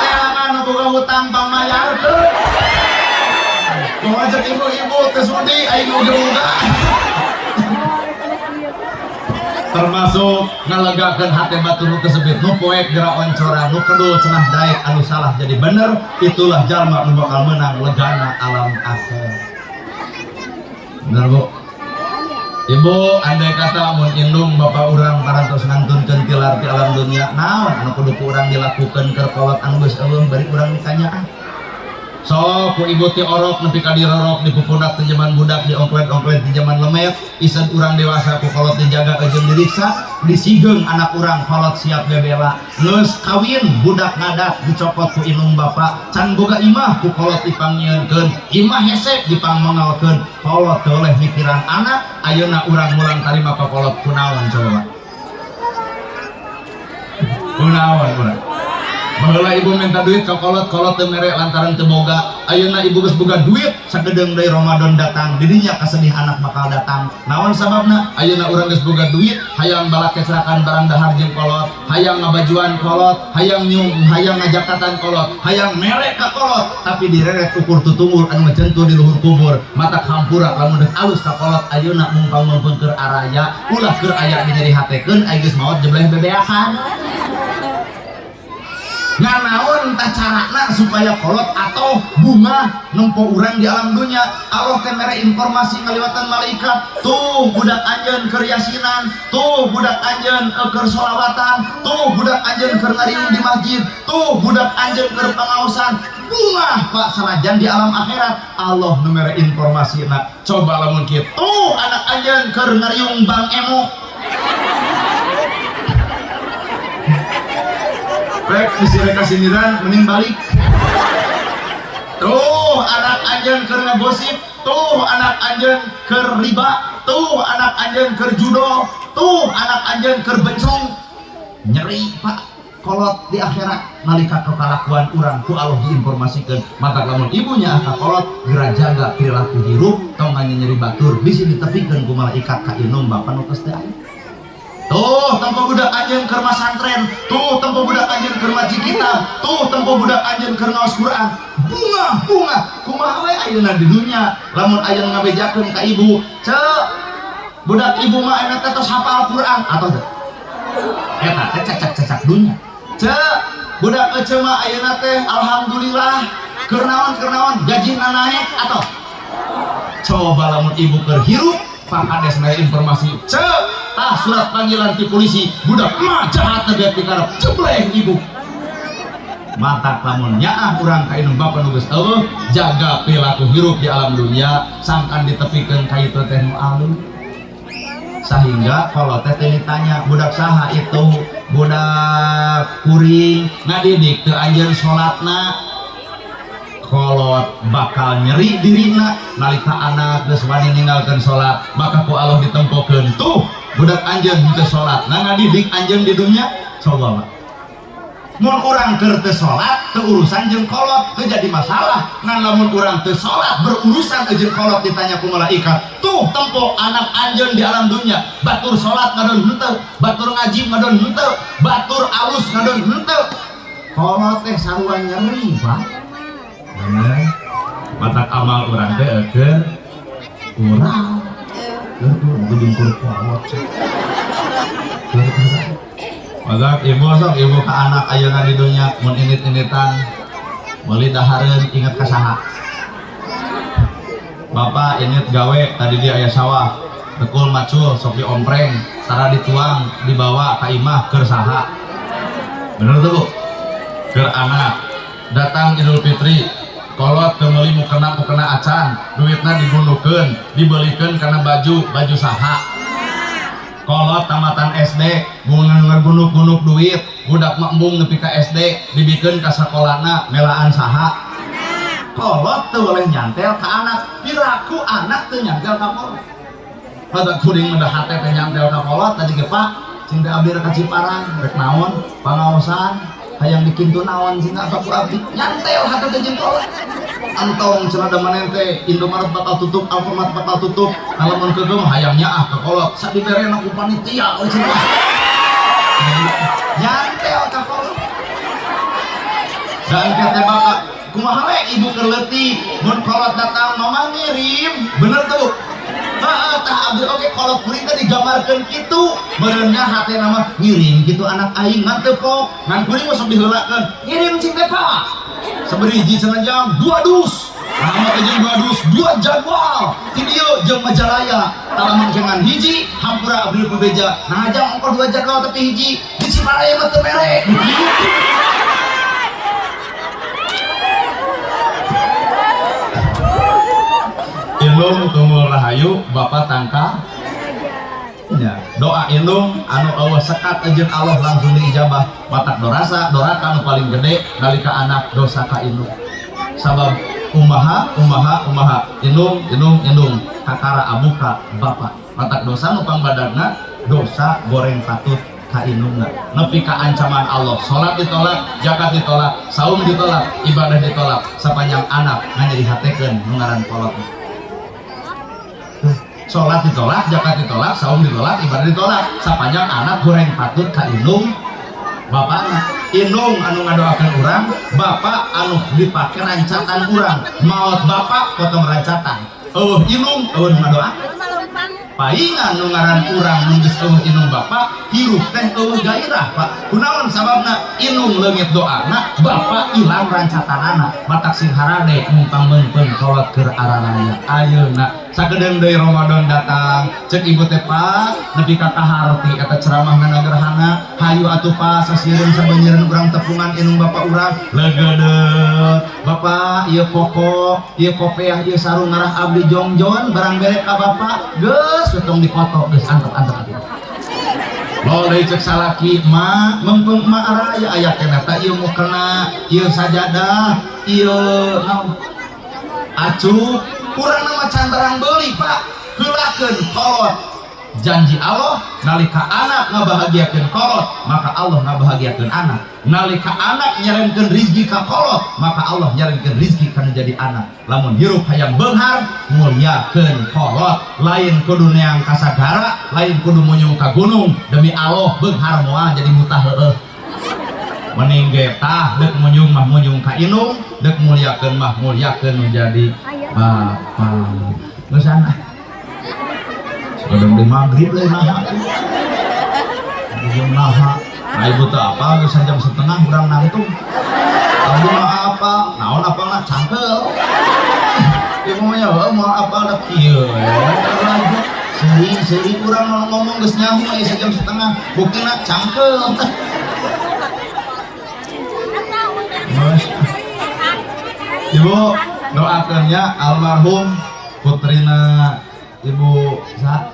teangan nu boga hutang pangmayarkeun. Mau ajak ibu-ibu teu sudi aing uga-uga. Termasuk ngalegakeun hate batur nu kasebit, nu poek geura oncoran, nu kedul cenah daek, anu salah jadi bener, itulah jalma nu bakal menang legana alam akhir. Bener, Bu? Ibu, andai kata mun indung bapak urang parantos ngantunkeun tilar ti alam dunia, naon anu kudu ku urang dilakukeun keur kolot anu geus euweuh bari urang dikanyaah? Sok ku ibu ti orok nepi ka dirorok, dipupundak ti zaman budak, diongklet-ongklet ti zaman lemet, isen urang dewasa ku kolot dijaga jeung diriksa, disigeung anak urang kolot siap bebela. Geus kawin budak ngadat dicokot ku indung bapak, can boga imah ku kolot dipangnyieunkeun, imah hese dipangmengalkeun, kolot teu oleh mikiran anak. Ayeuna urang mulang tarima ka kolot kunaon coba? Kunaon urang? Baheula ibu minta duit ka kolot, kolot teu mere lantaran teu boga. Ayeuna ibu geus boga duit, sagedeung deui Ramadan datang, didinya kasedih anak bakal datang. Naon sababna? Ayeuna urang geus boga duit, hayang balakesrakan barang dahar jeung kolot, hayang ngabajuan kolot, hayang nyum, hayang ngajakatan kolot, hayang mere ka kolot, tapi direret ukur tutunggul anu ngejentur di luhur kubur. Mata hampura lamun deuk alus ka kolot ayeuna mungpang-mungpang keur araya, ulah keur aya dinyeri hatekeun, ai geus maot jebleh bebeakan. Nganaon tah carana supaya kolot atau bunga nempo urang di alam dunia? Allah teh mere informasi ngaliwatan malaikat, tuh budak anjeun keur yasinan, tuh budak anjeun keur sholawatan, tuh budak anjeun keur ngariung di masjid, tuh budak anjeun keur pangaosan. Bunga, Pak, sanajan di alam akhirat Allah nu mere informasina. Coba lamun kieu, tuh anak anjeun keur ngariung Bang Emo. Rek bisi rek kasindiran mending balik. Tuh anak anjeun keur ngagosip, tuh anak anjeun keur riba, tuh anak anjeun keur judo, tuh anak anjeun keur bencong. Nyeri, Pak, kolot di akhirat nalika kekalakuan urang ku Allah diinformasikeun. Mata lamun ibunya ka kolot geura jaga perilaku hirup, tong nyeri batur bisi ditepikeun ku malaikat ka indung bapa nu geus teu aya. Tuh tempo budak anjeun keur masantren, tuh tempo budak anjeun keur ngaji kitab, tuh tempo budak anjeun keur ngaos Quran. Bunga, bunga, kumaha we ayeuna di dunya lamun aya nu ngabejakeun ka ibu, "Ceu, budak ibu mah ayeuna teh tos hafal Quran," atau teu? Eta teh cacak-cacak dunya. "Ceu, budak ece mah ayeuna teh alhamdulillah keur naon keur naon, gajina naek," atau? Coba lamun ibu keur hirup, Pak Kades mere informasi, "Ceu, tah surat panggilan ti polisi, budak mah jahat nebiat dikarep," jebleh ibu. Mata lamun nyaah urang ka indung bapa nu geus euweuh, jaga perilaku hirup di alam dunia sangkan ditepikeun ka itu teh nu alus. Sehingga kalau teh teh ditanya, "Budak saha itu?" "Budak kuring." "Ngadidik teu anjeun salatna?" Kolot bakal nyeri dirina nalika anak geus wani ninggalkeun salat, maka ku Allah ditempokeun, "Tuh budak anjeun henteu salat, nah ngadidik anjeun di dunya?" Coba, Pak, mun urang keur teu salat teu urusan jeung kolot, teu jadi masalah. Ngan lamun urang teu salat berurusan jeung kolot, ditanya ku malaikat, "Tuh tempo anak anjeun di alam dunia, batur salat ngadon henteu, batur ngaji ngadon henteu, batur alus ngadon henteu," kolot teh sarua nyeri, Pak. Bener. Matak amal urang teh eukeun urang. Keur urang keur kolot. Keur urang. Matak ibu sok ibu ka anak ayeuna di dunya mun init-initan meuli dahareun inget ka saha? Bapak init gawe tadi dia aya sawah, dekul macul sok diompreng, tara dituang dibawa ka imah, keur saha? Bener tuh, Bu? Keur anak. Datang Idul Fitri, kolot teu meuli mukena mukena acan, duitna digundukeun, dibelikeun kana baju, baju saha? Kolot tamatan SD ngagunduk-gunduk duit, budak mah embung nepi ka SD, dibikeun ka sakolana, melaan saha? Kolot teu boleh nyantel ka anak, piraku anak teu nyantel ka kolot. Pada kuring mah hate teh nyantel ka kolot tadi ge, "Pak, cinta abdi rek ka Ciparang." "Rek naon?" "Pangaosan." "Hayang dikintu naon cenah apa ku abdi?" Nyantel hate teh jeung kolot. "Entong cenah da maneh teh Indomaret bakal tutup, Alfamart bakal tutup." Nah, lamun keugeuh mah hayang nyaah ka kolot, "Sadiberena ku panitia euy," cenah. Nyantel ka kolot. Da engke teh bakal Kumaha we ibu keur leutik, mun kolot datang mama ngirim. Bener tuh. Heeh, tah abdi oge kolot kuring teh digambarkeun kitu. Meureunnya hatena mah ngirim kitu anak aing ngan teu kok. Ngan kuring mah sok diheulakeun. Ngirim cing teh Pak. Saberiji cenah jam 2 dus. Nah, mah teh jeung 2 dus, 2 jadwal. Ti dieu jeung Majalaya. Talamun jangan hiji, hampura abdi ku beja. Nah, jam ongko 2 jadwal tapi hiji. Di Cimaraya mah teu mere. Indung tunggul rahayu, bapak tangka. Ya, doa indung anu eueuh sekat jeung Allah langsung diijabah. Matak dorasa, doraka anu paling gede nalika anak dosa ka indung. Sabab umaha, umaha, umaha, indung, indung, indung, kakara abuka bapak. Matak dosa nu pangbadagna dosa goreng patut ka indungna. Nepi ka ancaman Allah, salat ditolak, zakat ditolak, saum ditolak, ibadah ditolak, sapanjang anak nganyerihatekeun nu ngaran kolot. Salat ditolak, zakat ditolak, saum ditolak, ibadah ditolak, sapanjang anak goreng patut ka indung bapakna. Indung anu ngadoakeun urang, bapak anu dipake rancatan urang. Maot bapak potong rancatan. Eueuh indung, eueuh nu ngadoakeun. Paingan nu ngaran urang nu geus eueuh indung bapak, hirup teh eueuh gairah, Pak. Kunaon sababna? Indung leungit doana, bapak ilang rancatanana. Matak sing harade mumpang meungpeung kolot keur araraya. Ayeuna sakedeung deui Ramadan datang, cek ibu teh Pak, nepi ka kaharti eta ceramah ngana gerhana, hayu atuh Pak sasieun sabeunyeun urang tepungan indung bapak urang, leugeudeut. Bapak ieu koko, ieu kopeah, ieu sarung ngarah abdi jongjon barang bere ka bapak, geus tong dipoto, geus antep-antep atuh. Lo deui cek salaki, ma meungpeung ma araya aya keneh teh ieu mukena, ieu sajadah, ieu naon? Acuk. Kurang nama can barang beuli Pak, heulakeun kolot. Janji Allah nalika anak ngabahagiakeun kolot, maka Allah ngabahagiakeun anak. Nalika anak nyarenkeun rizki ka kolot, maka Allah nyarenkeun rizki kana jadi anak. Lamun hirup hayang beunghar, mulyakeun kolot. Lain kudu neang ka sagara, lain kudu munyung ka gunung, demi Allah beunghar moal jadi mutah heueuh. Mending ge tah deuk munyung mah munyung ka indung, deuk mulyakeun mah mulyakeun nu jadi bapak. Geus ana. Sebelum di maghrib lain naha. Belum naha. Nah ibu teh apa geus jam setengah urang nangtung. Abdi mah apa? Naon apa lah cangkel. Ibu mah ya heueuh moal apa da kieu we. Seuri-seuri urang ngomong geus nyaho aya sejam setengah, buktina cangkel. Ibu doakannya almarhum putrina ibu sa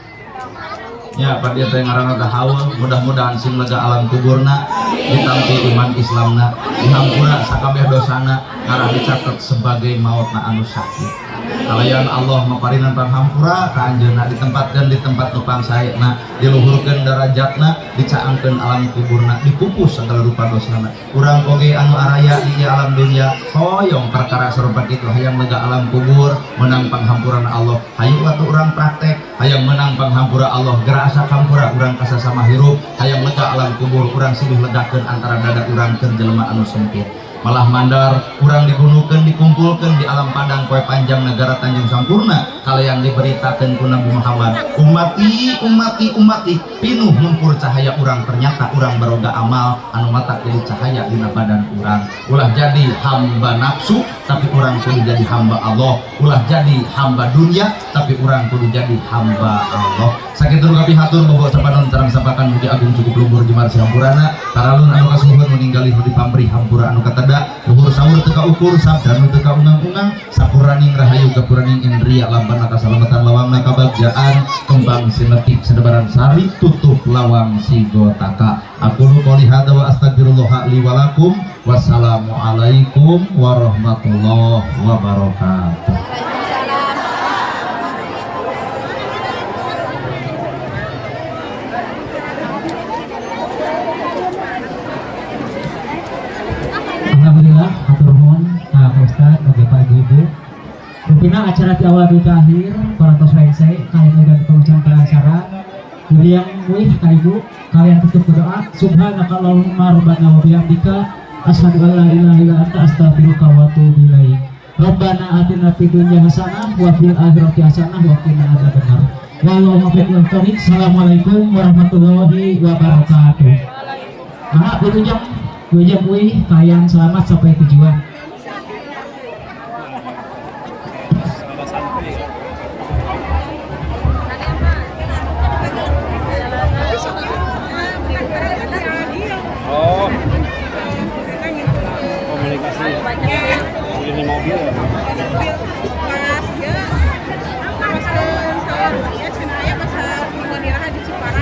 ya pada teh ngaranna teh haul, mudah-mudahan sing lega alam kuburna, ditampi iman Islamna, dihampura sakabeh dosana, ngarah dicatet sebagai mautna anu sakit. Kalayan Allah maparinan panghampura ka anjeunna, ditempatkeun di tempat nu pangsaena, diluhurkeun darajatna, dicaangkeun alam kuburna, dipupus segala rupa dosana. Urang oge anu araya di alam dunia hoyong perkara sarupa kitu, hayang lega alam kubur, menang panghampuran Allah. Hayu atuh urang praktek, hayang menang panghampura Allah, geura asa hampura urang kasasama hirup, hayang lega alam kubur, urang silih legakeun antara dada urang keur jelema anu sempit. Malah mandar kurang digunukeun, dikumpulkeun di alam padang poe panjang negara Tanjung Sampurna, kalian diberitakeun ku Nabi Muhammad, umati umati umati pinuh ngumpur cahaya urang, ternyata urang baroga amal anu mata jadi cahaya dina badan urang. Ulah jadi hamba nafsu tapi urang kudu jadi hamba Allah, ulah jadi hamba dunia tapi urang kudu jadi hamba Allah. Sakitu nu kapihatur bobo sapanon sareng sapakan mugi agung cukup lumbur jemar sihampurana taralun anu kasuhun meninggali nu dipamrih hampura anu kateda luhur sahur teu kaukur sabda nu teu kaungang-ungang sapuraning rahayu gapuraning indria lambana kasalamatan lawangna kabagjaan kembang sinetik sedebaran sari tutup lawang sigotaka. Aku qouli hadza wa astagfirullah li wa lakum. Wassalamualaikum warahmatullahi wabarakatuh. Alhamdulillah, hatur nuhun ka Pak Ustad, oge Pak Ibu. Rupina acara di awal di akhir, parantos rengse, kalian udah pengucapan acara. Yang wih ka Ibu, kalian tutup berdoa. Subhanakallahumma rabbana wa bihamdika Asyhadu an la ilaha illa anta, astaghfiruka wa atubu ilaik. Rabbana atina fid dunya hasanah wa fil akhirati hasanah wa qina adzabannar. Wallahu muwaffiq ila. Assalamualaikum warahmatullahi wabarakatuh. Nah, wilujeng wilujeng uih, kayan selamat sampai tujuan. Oh, komunikasi. Ini mobil ya.